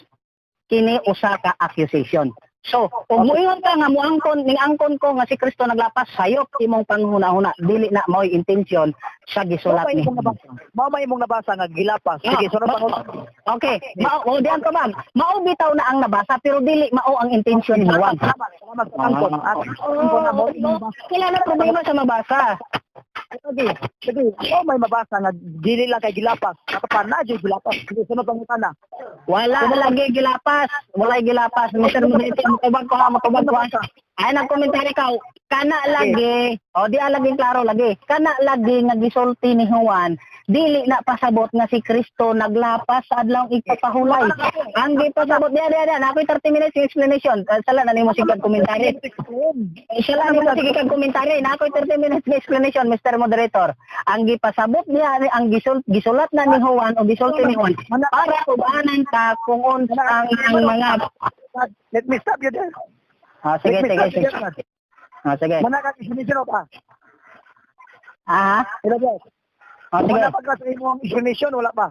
kini usa ka accusation. So, kung muingon ka nga muangkon ning angkon ko nga si Kristo naglapas, sayop imong panghuna-huna, dili na mao'y intensyon sa gisulat ni. Mao ba imong nabasa? Mao ba imong nabasa nga gilapas? Sige, sunod pangutana. Okay, mao o di ang tubag. Mao bitaw na ang nabasa pero dili mao ang intensyon ni Juan. Salamat, salamat sa angkon. Ang angkon na mao imong nabasa. Wala na problema sa mabasa. Sige, sige. Oh, may mabasa nga dili lang kay gilapas. Katapan na jud gilapas. Sige, sunod pangutana. Wala lagi gilapas. Wala gilapas. Mr. Moderator, matubag ko ha, matubag ko ha. Ay, nagkomentary ka. Kana lagi, o di lagi klaro lagi. Kana lagi nga gisulti ni Juan, dili na pasabot nga si Kristo naglapas sa adlaw igpapahulay. Ang gipasabot diya diya diya, na ako'y 30 minutes yung explanation. Sala na nimo sige kag komentary. Sala nimo sige kag komentary. Na ako'y 30 minutes ng explanation, Mr. Moderator. Ang gipasabot niya, ang gisulat na ni Juan o gisulti ni Juan para tug-anan ta kung unsa ang mga Let me stop you there. Ah, sige, Let me sige, stop you sige. there, Brad. Ah, sige. Mana ka explanation o pa? Ah, Hello, Brad. oh, sige. Wala pa ka sa imong explanation, wala pa.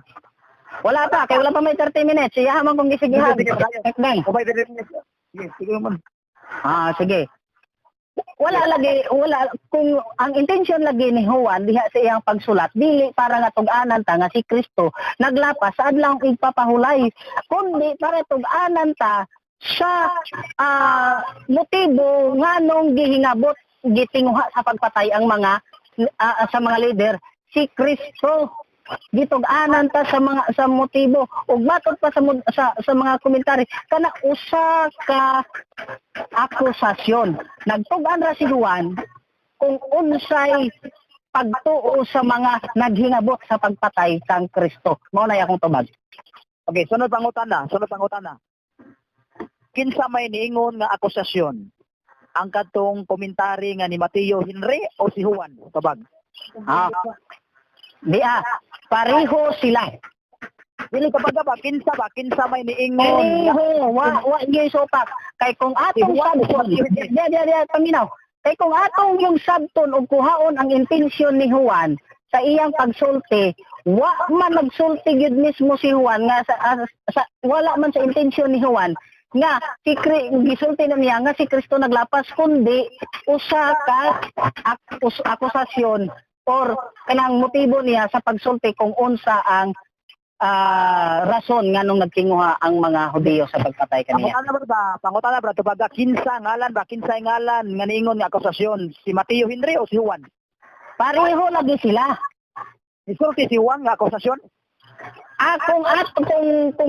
Wala pa, kay wala pa may 30 minutes. Siya man kung gisigihan. Sige, sige, Bang. Ubay, 30 minutes. Sige, sige man. Ah, sige. Wala lagi, wala kung ang intention lagi ni Juan diha sa iyang pagsulat, dili para nga tug-anan ta nga si Kristo naglapas sa adlaw igpapahulay, kundi para tug-anan ta sa motibo nganong gihingabot, gitinguha sa pagpatay ang mga sa mga leader si Kristo. Gitug-anan ta sa mga sa motibo ug matod pa sa mga komentary kana usa ka akusasyon. Nagtug-an ra si Juan kung unsay pagtuo sa mga naghingabot sa pagpatay kang Kristo. Mao na akong tubag. Okay, sunod pangutana, sunod pangutana. Kinsa may niingon nga akusasyon? Ang katong komentary nga ni Mateo Henry o si Juan? Tubag. Ah. Di ah, pareho sila. Dili ka ba, kinsa ba, kinsa may niingon? Pareho, wa wa gyud sopak. Kay kung atong sabton, diya diya diya paminaw. Kay kung atong yung sabton og kuhaon ang intensyon ni Juan sa iyang pagsulti, wa man nagsulti gyud mismo si Juan nga sa wala man sa intensyon ni Juan nga si gisulti na niya nga si Kristo naglapas, kundi usa ka akusasyon or kanang motibo niya sa pagsulti kung unsa ang rason nganong nagtinguha ang mga Hudiyo sa pagpatay kaniya. Pangutana ba, pangutana ba, tubaga, kinsa ngalan ba, kinsa ngalan nga niingon nga akusasyon? Si Mateo Henry o si Juan? Pareho lagi sila. Nisulti si Juan nga akusasyon? Ah, kung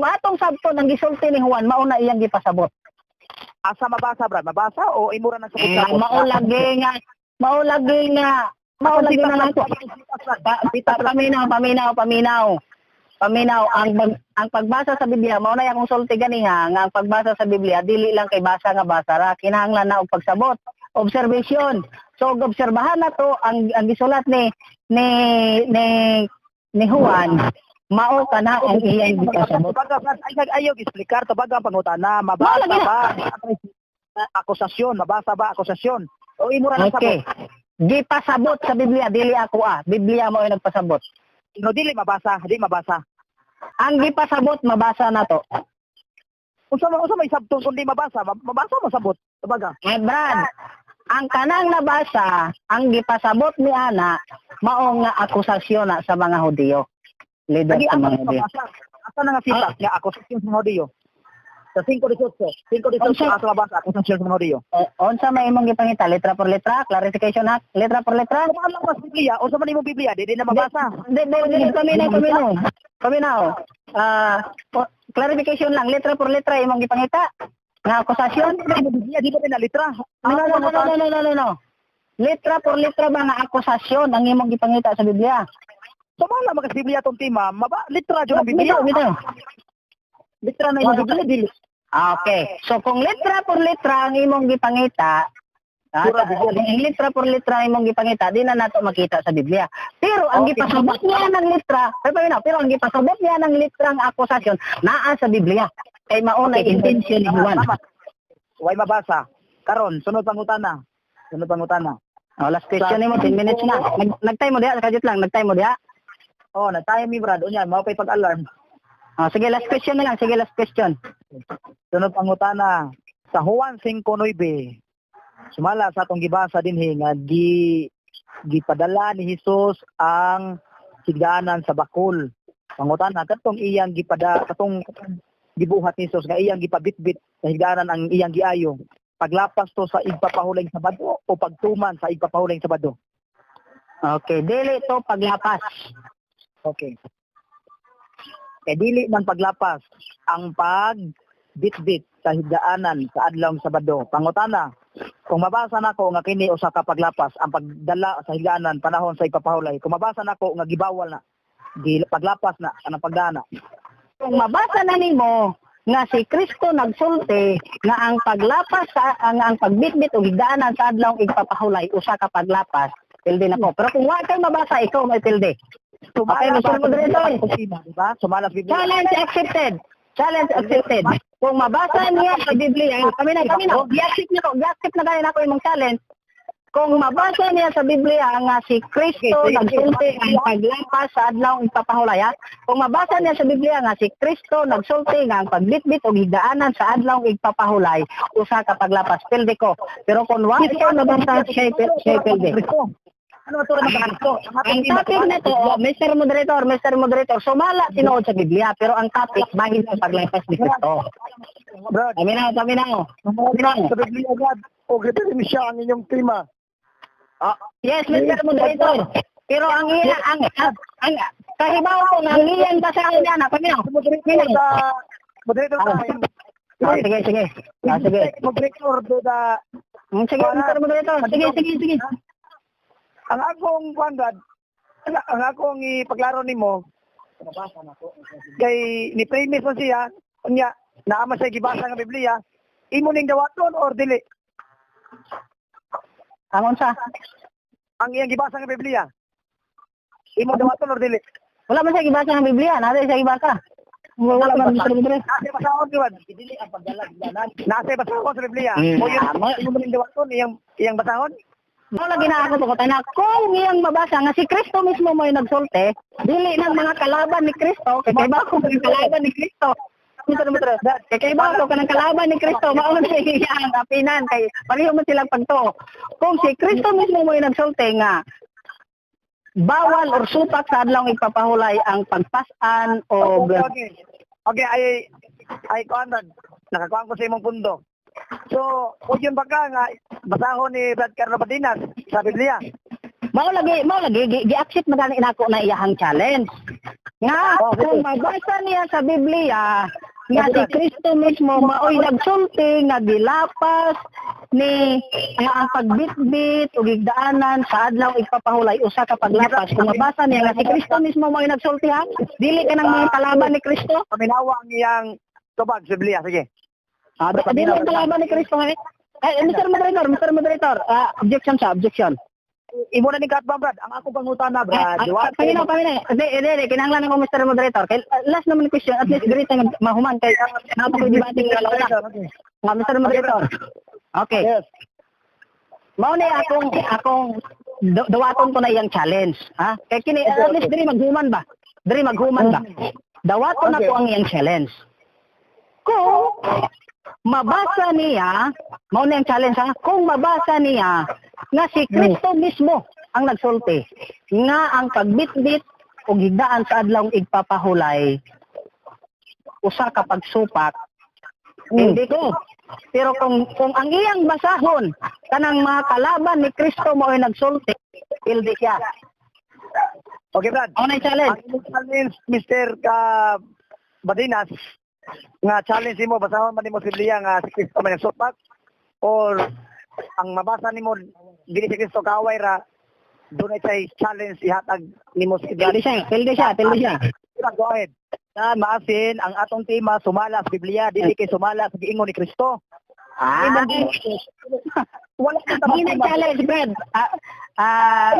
atong sabton ang gisulti ni Juan, mao na iyang gipasabot. Asa mabasa, Brad? Mabasa o imura nang Eh, sabot-sabot? mao lagi nga lang ako. Paminaw, paminaw, paminaw. Paminaw ang pagbasa sa Biblia, mao na akong sulti ganiha nga ang pagbasa sa Biblia dili lang kay basa nga basa ra, kinahanglan na og pagsabot, observation. So og obserbahan na to ang gisulat ni Juan, mao kana ang iyang gipasabot. Tubaga, Brad, ay ayaw explicar, tubaga ang pangutana, mabasa Mao lagi na. ba akusasyon, mabasa ba akusasyon? O imura nang Okay. Gipasabot sa Biblia, dili ako ah. Biblia mo ay nagpasabot. sabot. No, dili mabasa, dili mabasa. Ang gipasabot mabasa na to. Unsa may sabton kung di mabasa? Mabasa masabot. Tubaga. Eh Brad, ang kanang nabasa, ang gipasabot ni ana, mao nga akusasyon na sa mga Hudiyo. Leader Lagi sa asa mga na Hudiyo. mabasa? Asa na nga sitas nga akusasyon sa mga Hudiyo? Sa 5:18, 5:18 asa mabasa akusasyon sa mga Hudiyo? Eh, unsa may imong gipangita, letra por letra, clarification ha, letra por letra? Kung alam mas Biblia, unsa man imong Biblia, di na mabasa. Di, di, di, paminaw, paminaw. Paminaw. Ah, clarification lang, letra por letra imong gipangita. Nga akusasyon? Unsa man imong Biblia, di ba na litra? No, no, no, no, no, no, no, no, no. Letra por letra ba nga akusasyon ang imong gipangita sa Biblia? So mala magas Biblia tong tema, maba litra jud ang Biblia. Bitaw, bitaw. Litra na imong Biblia dili. Ah, okay. So kung letra por letra ang imong gipangita, Pura Biblia. ang letra por letra ang imong gipangita, di na nato makita sa Biblia. Pero ang gipasabot niya ng letra, pero, pero, pero ang gipasabot niya ng litrang akusasyon naa sa Biblia. Kay mao na intention ni Juan. Tama. Way mabasa. Karon, sunod pangutana. Sunod pangutana. Oh, last question nimo, 10 minutes na. Nag-time mo diha, kajut lang, nag-time mo diha. Oh, na-time mi Brad. Unya, mao pay pag-alarm. Oh, sige, last question na lang. Sige, last question. Sunod pangutana. Sa Juan 5:9, sumala sa atong gibasa dinhi nga gipadala ni Hesus ang higdanan sa bakul. Pangutana katong iyang gipada katong gibuhat ni Hesus nga iyang gipabitbit sa higdanan ang iyang giayo. Paglapas to sa igpapahuling Sabado o pagtuman sa igpapahuling Sabado? Okay, dili to paglapas. Okay. Kay dili man paglapas ang pagbitbit sa higdaanan sa adlawng Sabado. Pangutana, Kung mabasa nako nga kini usa ka paglapas ang pagdala sa higdaanan panahon sa ipapahulay. Kung mabasa nako nga gibawal na, gi paglapas na kanang pagdana. Kung mabasa na nimo nga si Kristo nagsulti nga ang paglapas sa ang pagbitbit og higdaanan sa adlaw igpapahulay usa ka paglapas, pildi na ko. Pero kung wa kay mabasa, ikaw may pildi. Okay, Mr. Moderator. Diba? Sumala sa Biblia. Challenge accepted. Challenge accepted. Kung mabasa niya sa Biblia, kami na, kami na, gi-accept na ko, gi-accept na gani nako imong challenge. Kung mabasa niya sa Biblia nga si Kristo Okay, sige. nagsulti ang paglapas sa adlaw ipapahulay, ha? Kung mabasa niya sa Biblia nga si Kristo nagsulti nga ang pagbitbit og higdaanan sa adlaw igpapahulay usa ka paglapas, pildi ko. Pero kung wa ikaw nabasa, siya pildi. Ano ba ng Kristo? Ang topic na to, oh, Mr. Moderator, Mr. Moderator, sumala tinuod sa Biblia, pero ang topic bahin sa paglapas ni Kristo. Brad, Kami na, kami na. Kami na. sa Biblia, Brad, o referensya ang inyong tema. Ah, yes, Mr. Moderator. Pero ang iya, ang kahibaw ko nga ang iyang basahon niya na, kami na. Moderator sa moderator time. Ah, sige, sige. Ah, sige. Moderator do the Sige, Mr. Moderator. Sige, sige, sige. Ang akong kuan, Brad, ang akong ipaklaro nimo kay ni premise man siya, unya naa man siya gibasa nga Biblia, imo ning dawaton or dili Ang unsa? ang iyang gibasa nga Biblia? Imo dawaton or dili? Wala man siya gibasa ng Biblia, naa siya gibasa. Wala man, Mr. Moderator. Nasa basahon di ba? Dili ang pagdala higdaanan. Nasa basahon sa Biblia. Mo yun, imo ning dawaton iyang basahon? Mao lagi na ako tukot na kung iyang mabasa nga si Kristo mismo mo'y nagsulti, dili ng mga kalaban ni Kristo, kay kay ba ko mga kalaban ni Kristo. Mr. Moderator, kay kay ba ko kanang kalaban ni Kristo, mao na iyang apinan kay pareho man silang pagtuo. Kung si Kristo mismo mo'y nagsulti nga bawal or supak sa adlaw ipapahulay ang pagpas-an o Okay, ay ay kuan, Brad. Nakakuan ko sa imong punto. So, kung yun ba ka nga basahon ni Brad Carlo Badinas sa Biblia? Mao lagi gi-accept man gani nako na iyahang challenge. Nga kung mabasa niya sa Biblia nga si Kristo mismo maoy nagsulti nga gilapas ni nga ang pagbitbit ug higdaanan sa adlaw igpapahulay usa ka paglapas. Kung mabasa niya nga si Kristo mismo maoy nagsulti, ha, dili ka ng mga kalaban ni Kristo. Paminawa ang iyang tubag sa Biblia. Sige. Ah, dili ang kalaban ni Kristo eh. Eh, Mr. Moderator, Mr. Moderator, ah, objection sa objection. Imo na ning katbang, Brad. Ang akong pangutana, Brad. Ah, paminaw, paminaw. Hindi, hindi, hindi. Kinahanglan ako, Mr. Moderator. Kay, last naman question, at least diri tayo mahuman kay naa pa ko'y debating nga launa. Ah, Mr. Moderator. Okay. Yes. Mao ni akong dawaton ko na iyang challenge, ha? Kay kini at least diri maghuman ba? Diri maghuman ba? Dawaton ako ang iyang challenge. Kung mabasa niya, mao na ang challenge, ha? Kung mabasa niya nga si Kristo mismo ang nagsulti nga ang pagbitbit og higdaan sa adlaw igpapahulay usa ka pagsupak, hindi ko. Pero kung ang iyang basahon kanang mga kalaban ni Kristo mo ay nagsulti, pildi siya. Okay, Brad. Mao na challenge. Ang imong challenge, Mr. Ka Badinas, nga challenge nimo basahon man nimo sa Biblia nga si Kristo man nagsupak or ang mabasa nimo dili si Kristo kaaway ra, dunay say challenge ihatag nimo si Brad. Pildi siya, pildi siya, pildi siya. Go ahead. Na maasin ang atong tema sumala sa Biblia, dili kay sumala sa giingon ni Kristo. Ah, Wala kang mao na challenge, Brad. Ah, ah,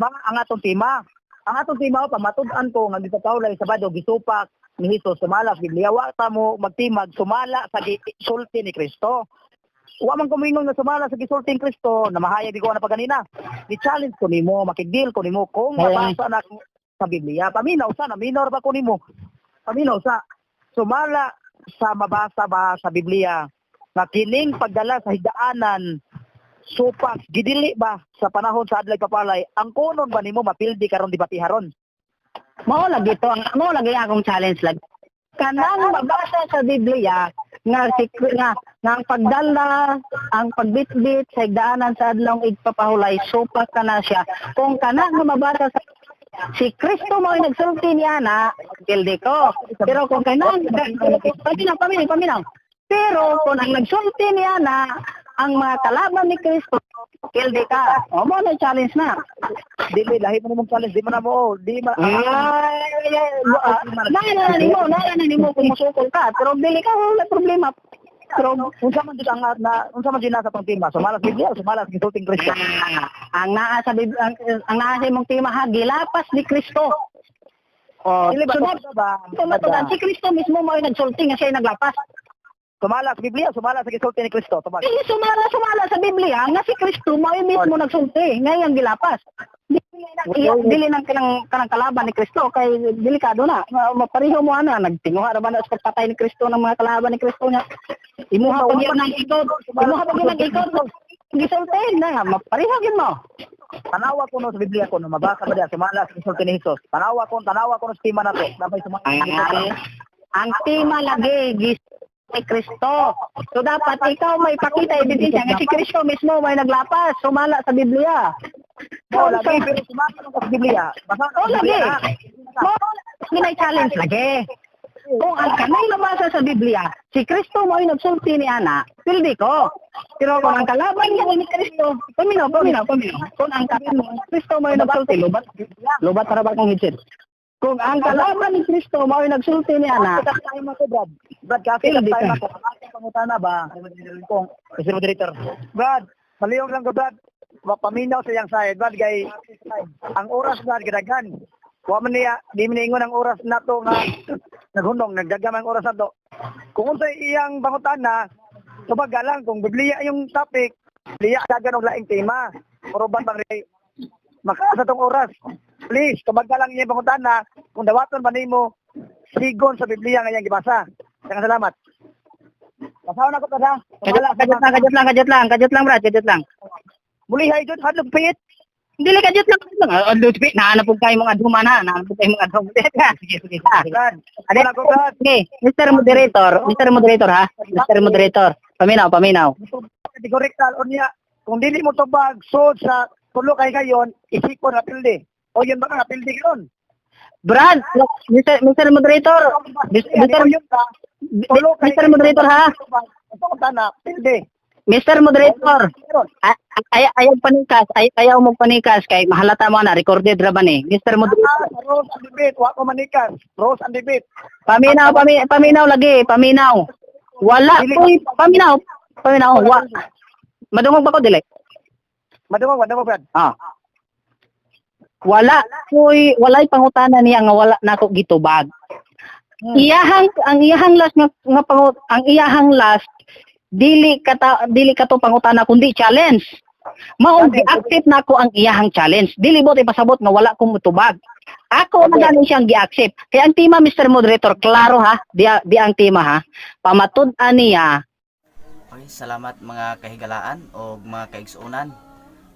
ba ang atong tema? Ang atong tema pamatud-an ko nga gipapahulay sa Sabado gisupak ni Jesus sumala sa Biblia. Wa ta mo magtimag sumala sa gisulti ni Kristo. Wa man kumingon nga sumala sa gisulti ni Kristo na mahayag di ko na paganina. Ni-challenge ko nimo, makig-deal ko nimo kung mabasa na sa Biblia. Paminaw sa, naminaw ra ba ko nimo? Paminaw sa sumala sa mabasa ba sa Biblia nga kining pagdala sa higdaanan supak gidili ba sa panahon sa adlaw papalay ang kunon ba nimo mapildi karon di batiharon? Mao lagi to ang mao lagi akong challenge lagi. Kanang mabasa sa Biblia nga si nga, nga ang pagdala, ang pagbitbit sa higdaanan sa adlong igpapahulay supak kana siya. Kung kanang nga mabasa sa si Kristo mo ay nagsulti niya na, pildi ko. Pero kung kanang paminaw, paminaw, paminaw. Pero kung ang nagsulti niya na ang mga kalaban ni Kristo, pildi ka. O mo na challenge na. Dili lahi mo mong challenge, di man na mo, di man. Ay, na nimo, na nimo kung musukol ka, pero dili ka, wala problema. Pero Unsa man jud ang na unsa man jud nasa tong tema? Sumala sa Biblia o sumala sa gisulting Kristo? Ang naa sa ang naa sa imong tema ha, gilapas ni Kristo. Oh, Dili ba sunod ba? tumatudan si Kristo mismo mo nagsulti nga siya naglapas. Sumala sa Biblia, sumala sa gisulti ni Kristo. Tubag. Eh, sumala sumala sa Biblia nga si Kristo mao mismo nagsulti nga iyang gilapas. Dili nang kanang kalaban ni Kristo kay delikado na. Mapareho mo ana nagtinguha ra ba na sa pagpatay ni Kristo ng mga kalaban ni Kristo nga. Imuha pag yun ang ikot, imuha pag yun ang ikot. Gisulti na mapareho gyud mo. Tanawa ko no sa Biblia ko no mabasa ba diya sumala sa gisulti ni Jesus. Tanawa ko no sa tema nato. Napay sumala. Ang tema lagi gis ni Kristo. So dapat ikaw may pakita ebidensya nga si Kristo mismo may naglapas, sumala sa Biblia. Mo lagi pero sumala no sa Biblia. Basa Oh, lagi. Mo ginay challenge lagi. Kung ang kanang nabasa sa Biblia, si Kristo mo ay nagsulti ni ana, pildi ko. Pero kung ang kalaban niya ni Kristo, paminaw, paminaw, paminaw. Kung ang kalaban ni Kristo mo ay nagsulti, lubat, lubat para ba kong headset? Kung ang kalaban ni Kristo mo ay nagsulti ni ana, Time ako, Brad. Brad, kasi Pildi time ka. ako. Ang pangutana ba? Kung Mr. Moderator. Brad, maliyong lang ko, Brad. Paminaw sa iyang side, Brad, kay ang oras, Brad, gadagan. Wa man niya, di man niingon ang oras nato nga naghunong, nagdagam ang oras nato. Kung unsay iyang pangutana, tubag lang kung Biblia yung topic, Biblia dagan og laing tema. Pero ba bang makaasa tong oras. Please, tubag lang iyang pangutana kung dawaton ba nimo sigon sa Biblia nga iyang gibasa. Daghang salamat. Basahon ako kada. Kajut lang, kajut lang, kajut lang, kajut lang, Brad, kajut lang. Mulihay jud hadlok pit. Dili kajut lang, kajut lang. Oh, Ludwig, naana po kayo mga adhuma na, naana po kayo mga adhuma. Sige, sige, sige. Brad, Ade, wala ko, Brad. Okay, Mr. Moderator, Mr. Moderator ha, Mr. Moderator, paminaw, paminaw. Kategorikal unya kung dili mo tubag sud sa tulo kay gayon isipon na pildi. O yun ba nga pildi karon? Brad, Mr. Moderator, Mr. Yun ka. Tulo kay Mr. Moderator ha, Ito tana pildi. Mr. Moderator, ay ayaw panikas, ay ayaw mo panikas kay mahalata mo na recorded ra ba ni. Mr. Moderator, Ah, Rose and debate, wa ko manikas. Rose and debate. Paminaw, paminaw lagi, paminaw. Wala ko'y paminaw, paminaw, wa. Madungog ba ko dili? Madungog, madungog, Brad. Ah. Wala ko'y walay pangutana niya nga wala nako gitubag. Iyahang ang iyahang last nga, nga pangut ang iyahang last dili kata dili kato pangutana kundi challenge. Mao gi-accept nako ang iyahang challenge. Dili bot ipasabot nga wala ko mutubag. Ako na gani siyang gi-accept. Kaya ang tema Mr. Moderator klaro ha, di, di ang tema ha. Pamatud-an niya. Okay, salamat mga kahigalaan o mga kaigsuonan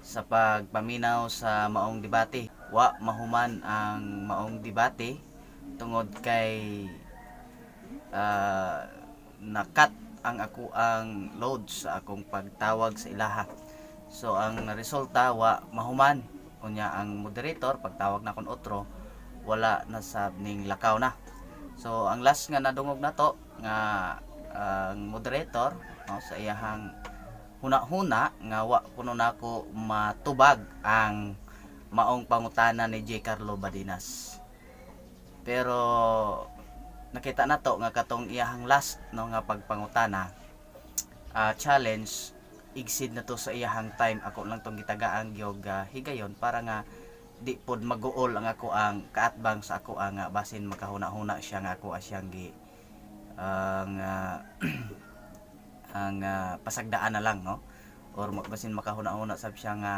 sa pagpaminaw sa maong debate. Wa mahuman ang maong debate tungod kay nakat ang ako ang load sa akong pagtawag sa ilaha. So ang resulta wa mahuman, unya ang moderator pagtawag na kon otro wala na sab ning lakaw na. So ang last nga nadungog nato nga ang moderator, no, sa iyahang huna-huna nga wa kuno nako matubag ang maong pangutana ni J. Carlo Badinas. Pero nakita nato nga katong iyahang last, no, nga pagpangutana, challenge, exceed na to sa iyahang time. Ako lang tong gitagaan gyud higayon para nga di pod maguol ang ako ang kaatbang sa ako ang basin makahuna-huna siya nga ako siyang gi ang ang pasagdaan na lang, no, or basin makahuna-huna sab siya nga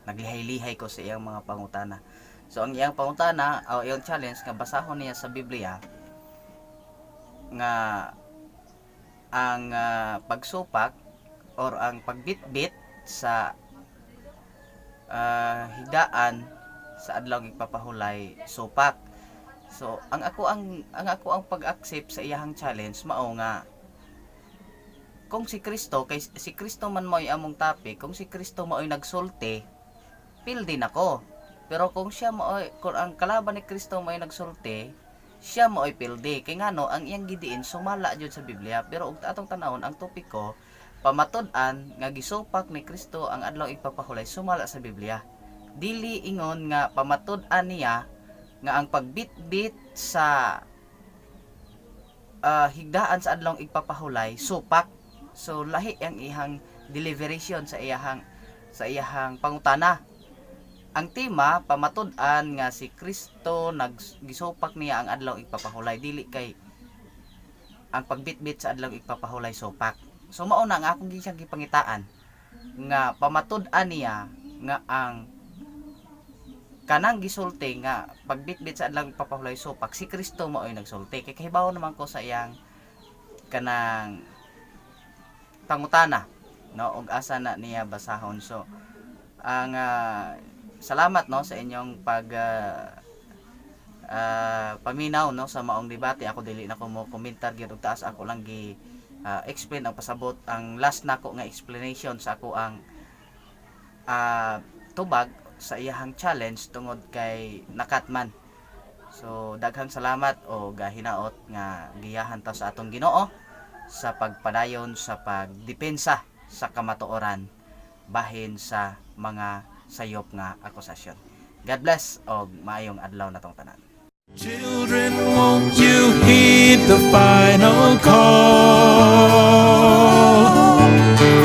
naglihay-lihay ko sa iyang mga pangutana. So ang iyang pangutana o iyang challenge nga basahon niya sa Biblia nga ang pagsupak or ang pagbitbit sa higdaan sa adlaw igpapahulay supak. So ang ako ang pag-accept sa iyahang challenge mao nga kung si Kristo, kay si Kristo man mo'y among topic, kung si Kristo mao'y nagsulti, pildi nako. Pero kung siya mao'y kung ang kalaban ni Kristo mao'y nagsulti, siya mao'y pildi. Kay ngano ang iyang gidiin sumala jud sa Biblia, pero og atong tanawon ang topiko Pamatud-an nga gisupak ni Kristo ang adlaw igpapahulay sumala sa Biblia. Dili ingon nga pamatud-an niya nga ang pagbitbit sa higdaan sa adlaw igpapahulay supak. So lahi ang ihang deliberation sa iyahang pangutana. Ang tema, pamatud-an nga si Kristo naggisupak niya ang adlaw igpapahulay, dili kay ang pagbitbit sa adlaw igpapahulay supak. So mao na nga akong siyang gipangitaan nga pamatud-an niya nga ang kanang gisulti nga pagbitbit sa adlaw igpapahulay supak, si Kristo mao'y nagsulti, kay kahibaw naman ko sa iyang kanang pangutana, no, og asa na niya basahon. So ang salamat, no, sa inyong pag paminaw, no, sa maong debate. Ako, dili na ko mo komentar gyud og taas. Ako lang gi explain ang pasabot, ang last nako nga explanation sa ako ang tubag sa iyahang challenge tungod kay nakatman. So daghang salamat o gahinaot nga giyahan ta sa atong Ginoo sa pagpadayon sa pagdepensa sa kamatuoran bahin sa mga sayop nga akusasyon. God bless og maayong adlaw natong tanan. Children, won't you heed the final call?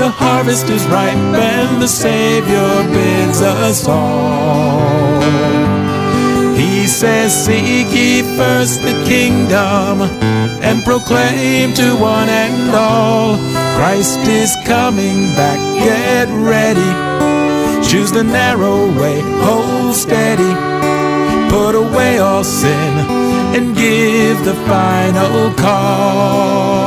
The harvest is ripe and the Savior bids us all. He says, "Seek ye first the kingdom and proclaim to one and all. Christ is coming back, get ready. Choose the narrow way, hold steady. Put away all sin and give the final call."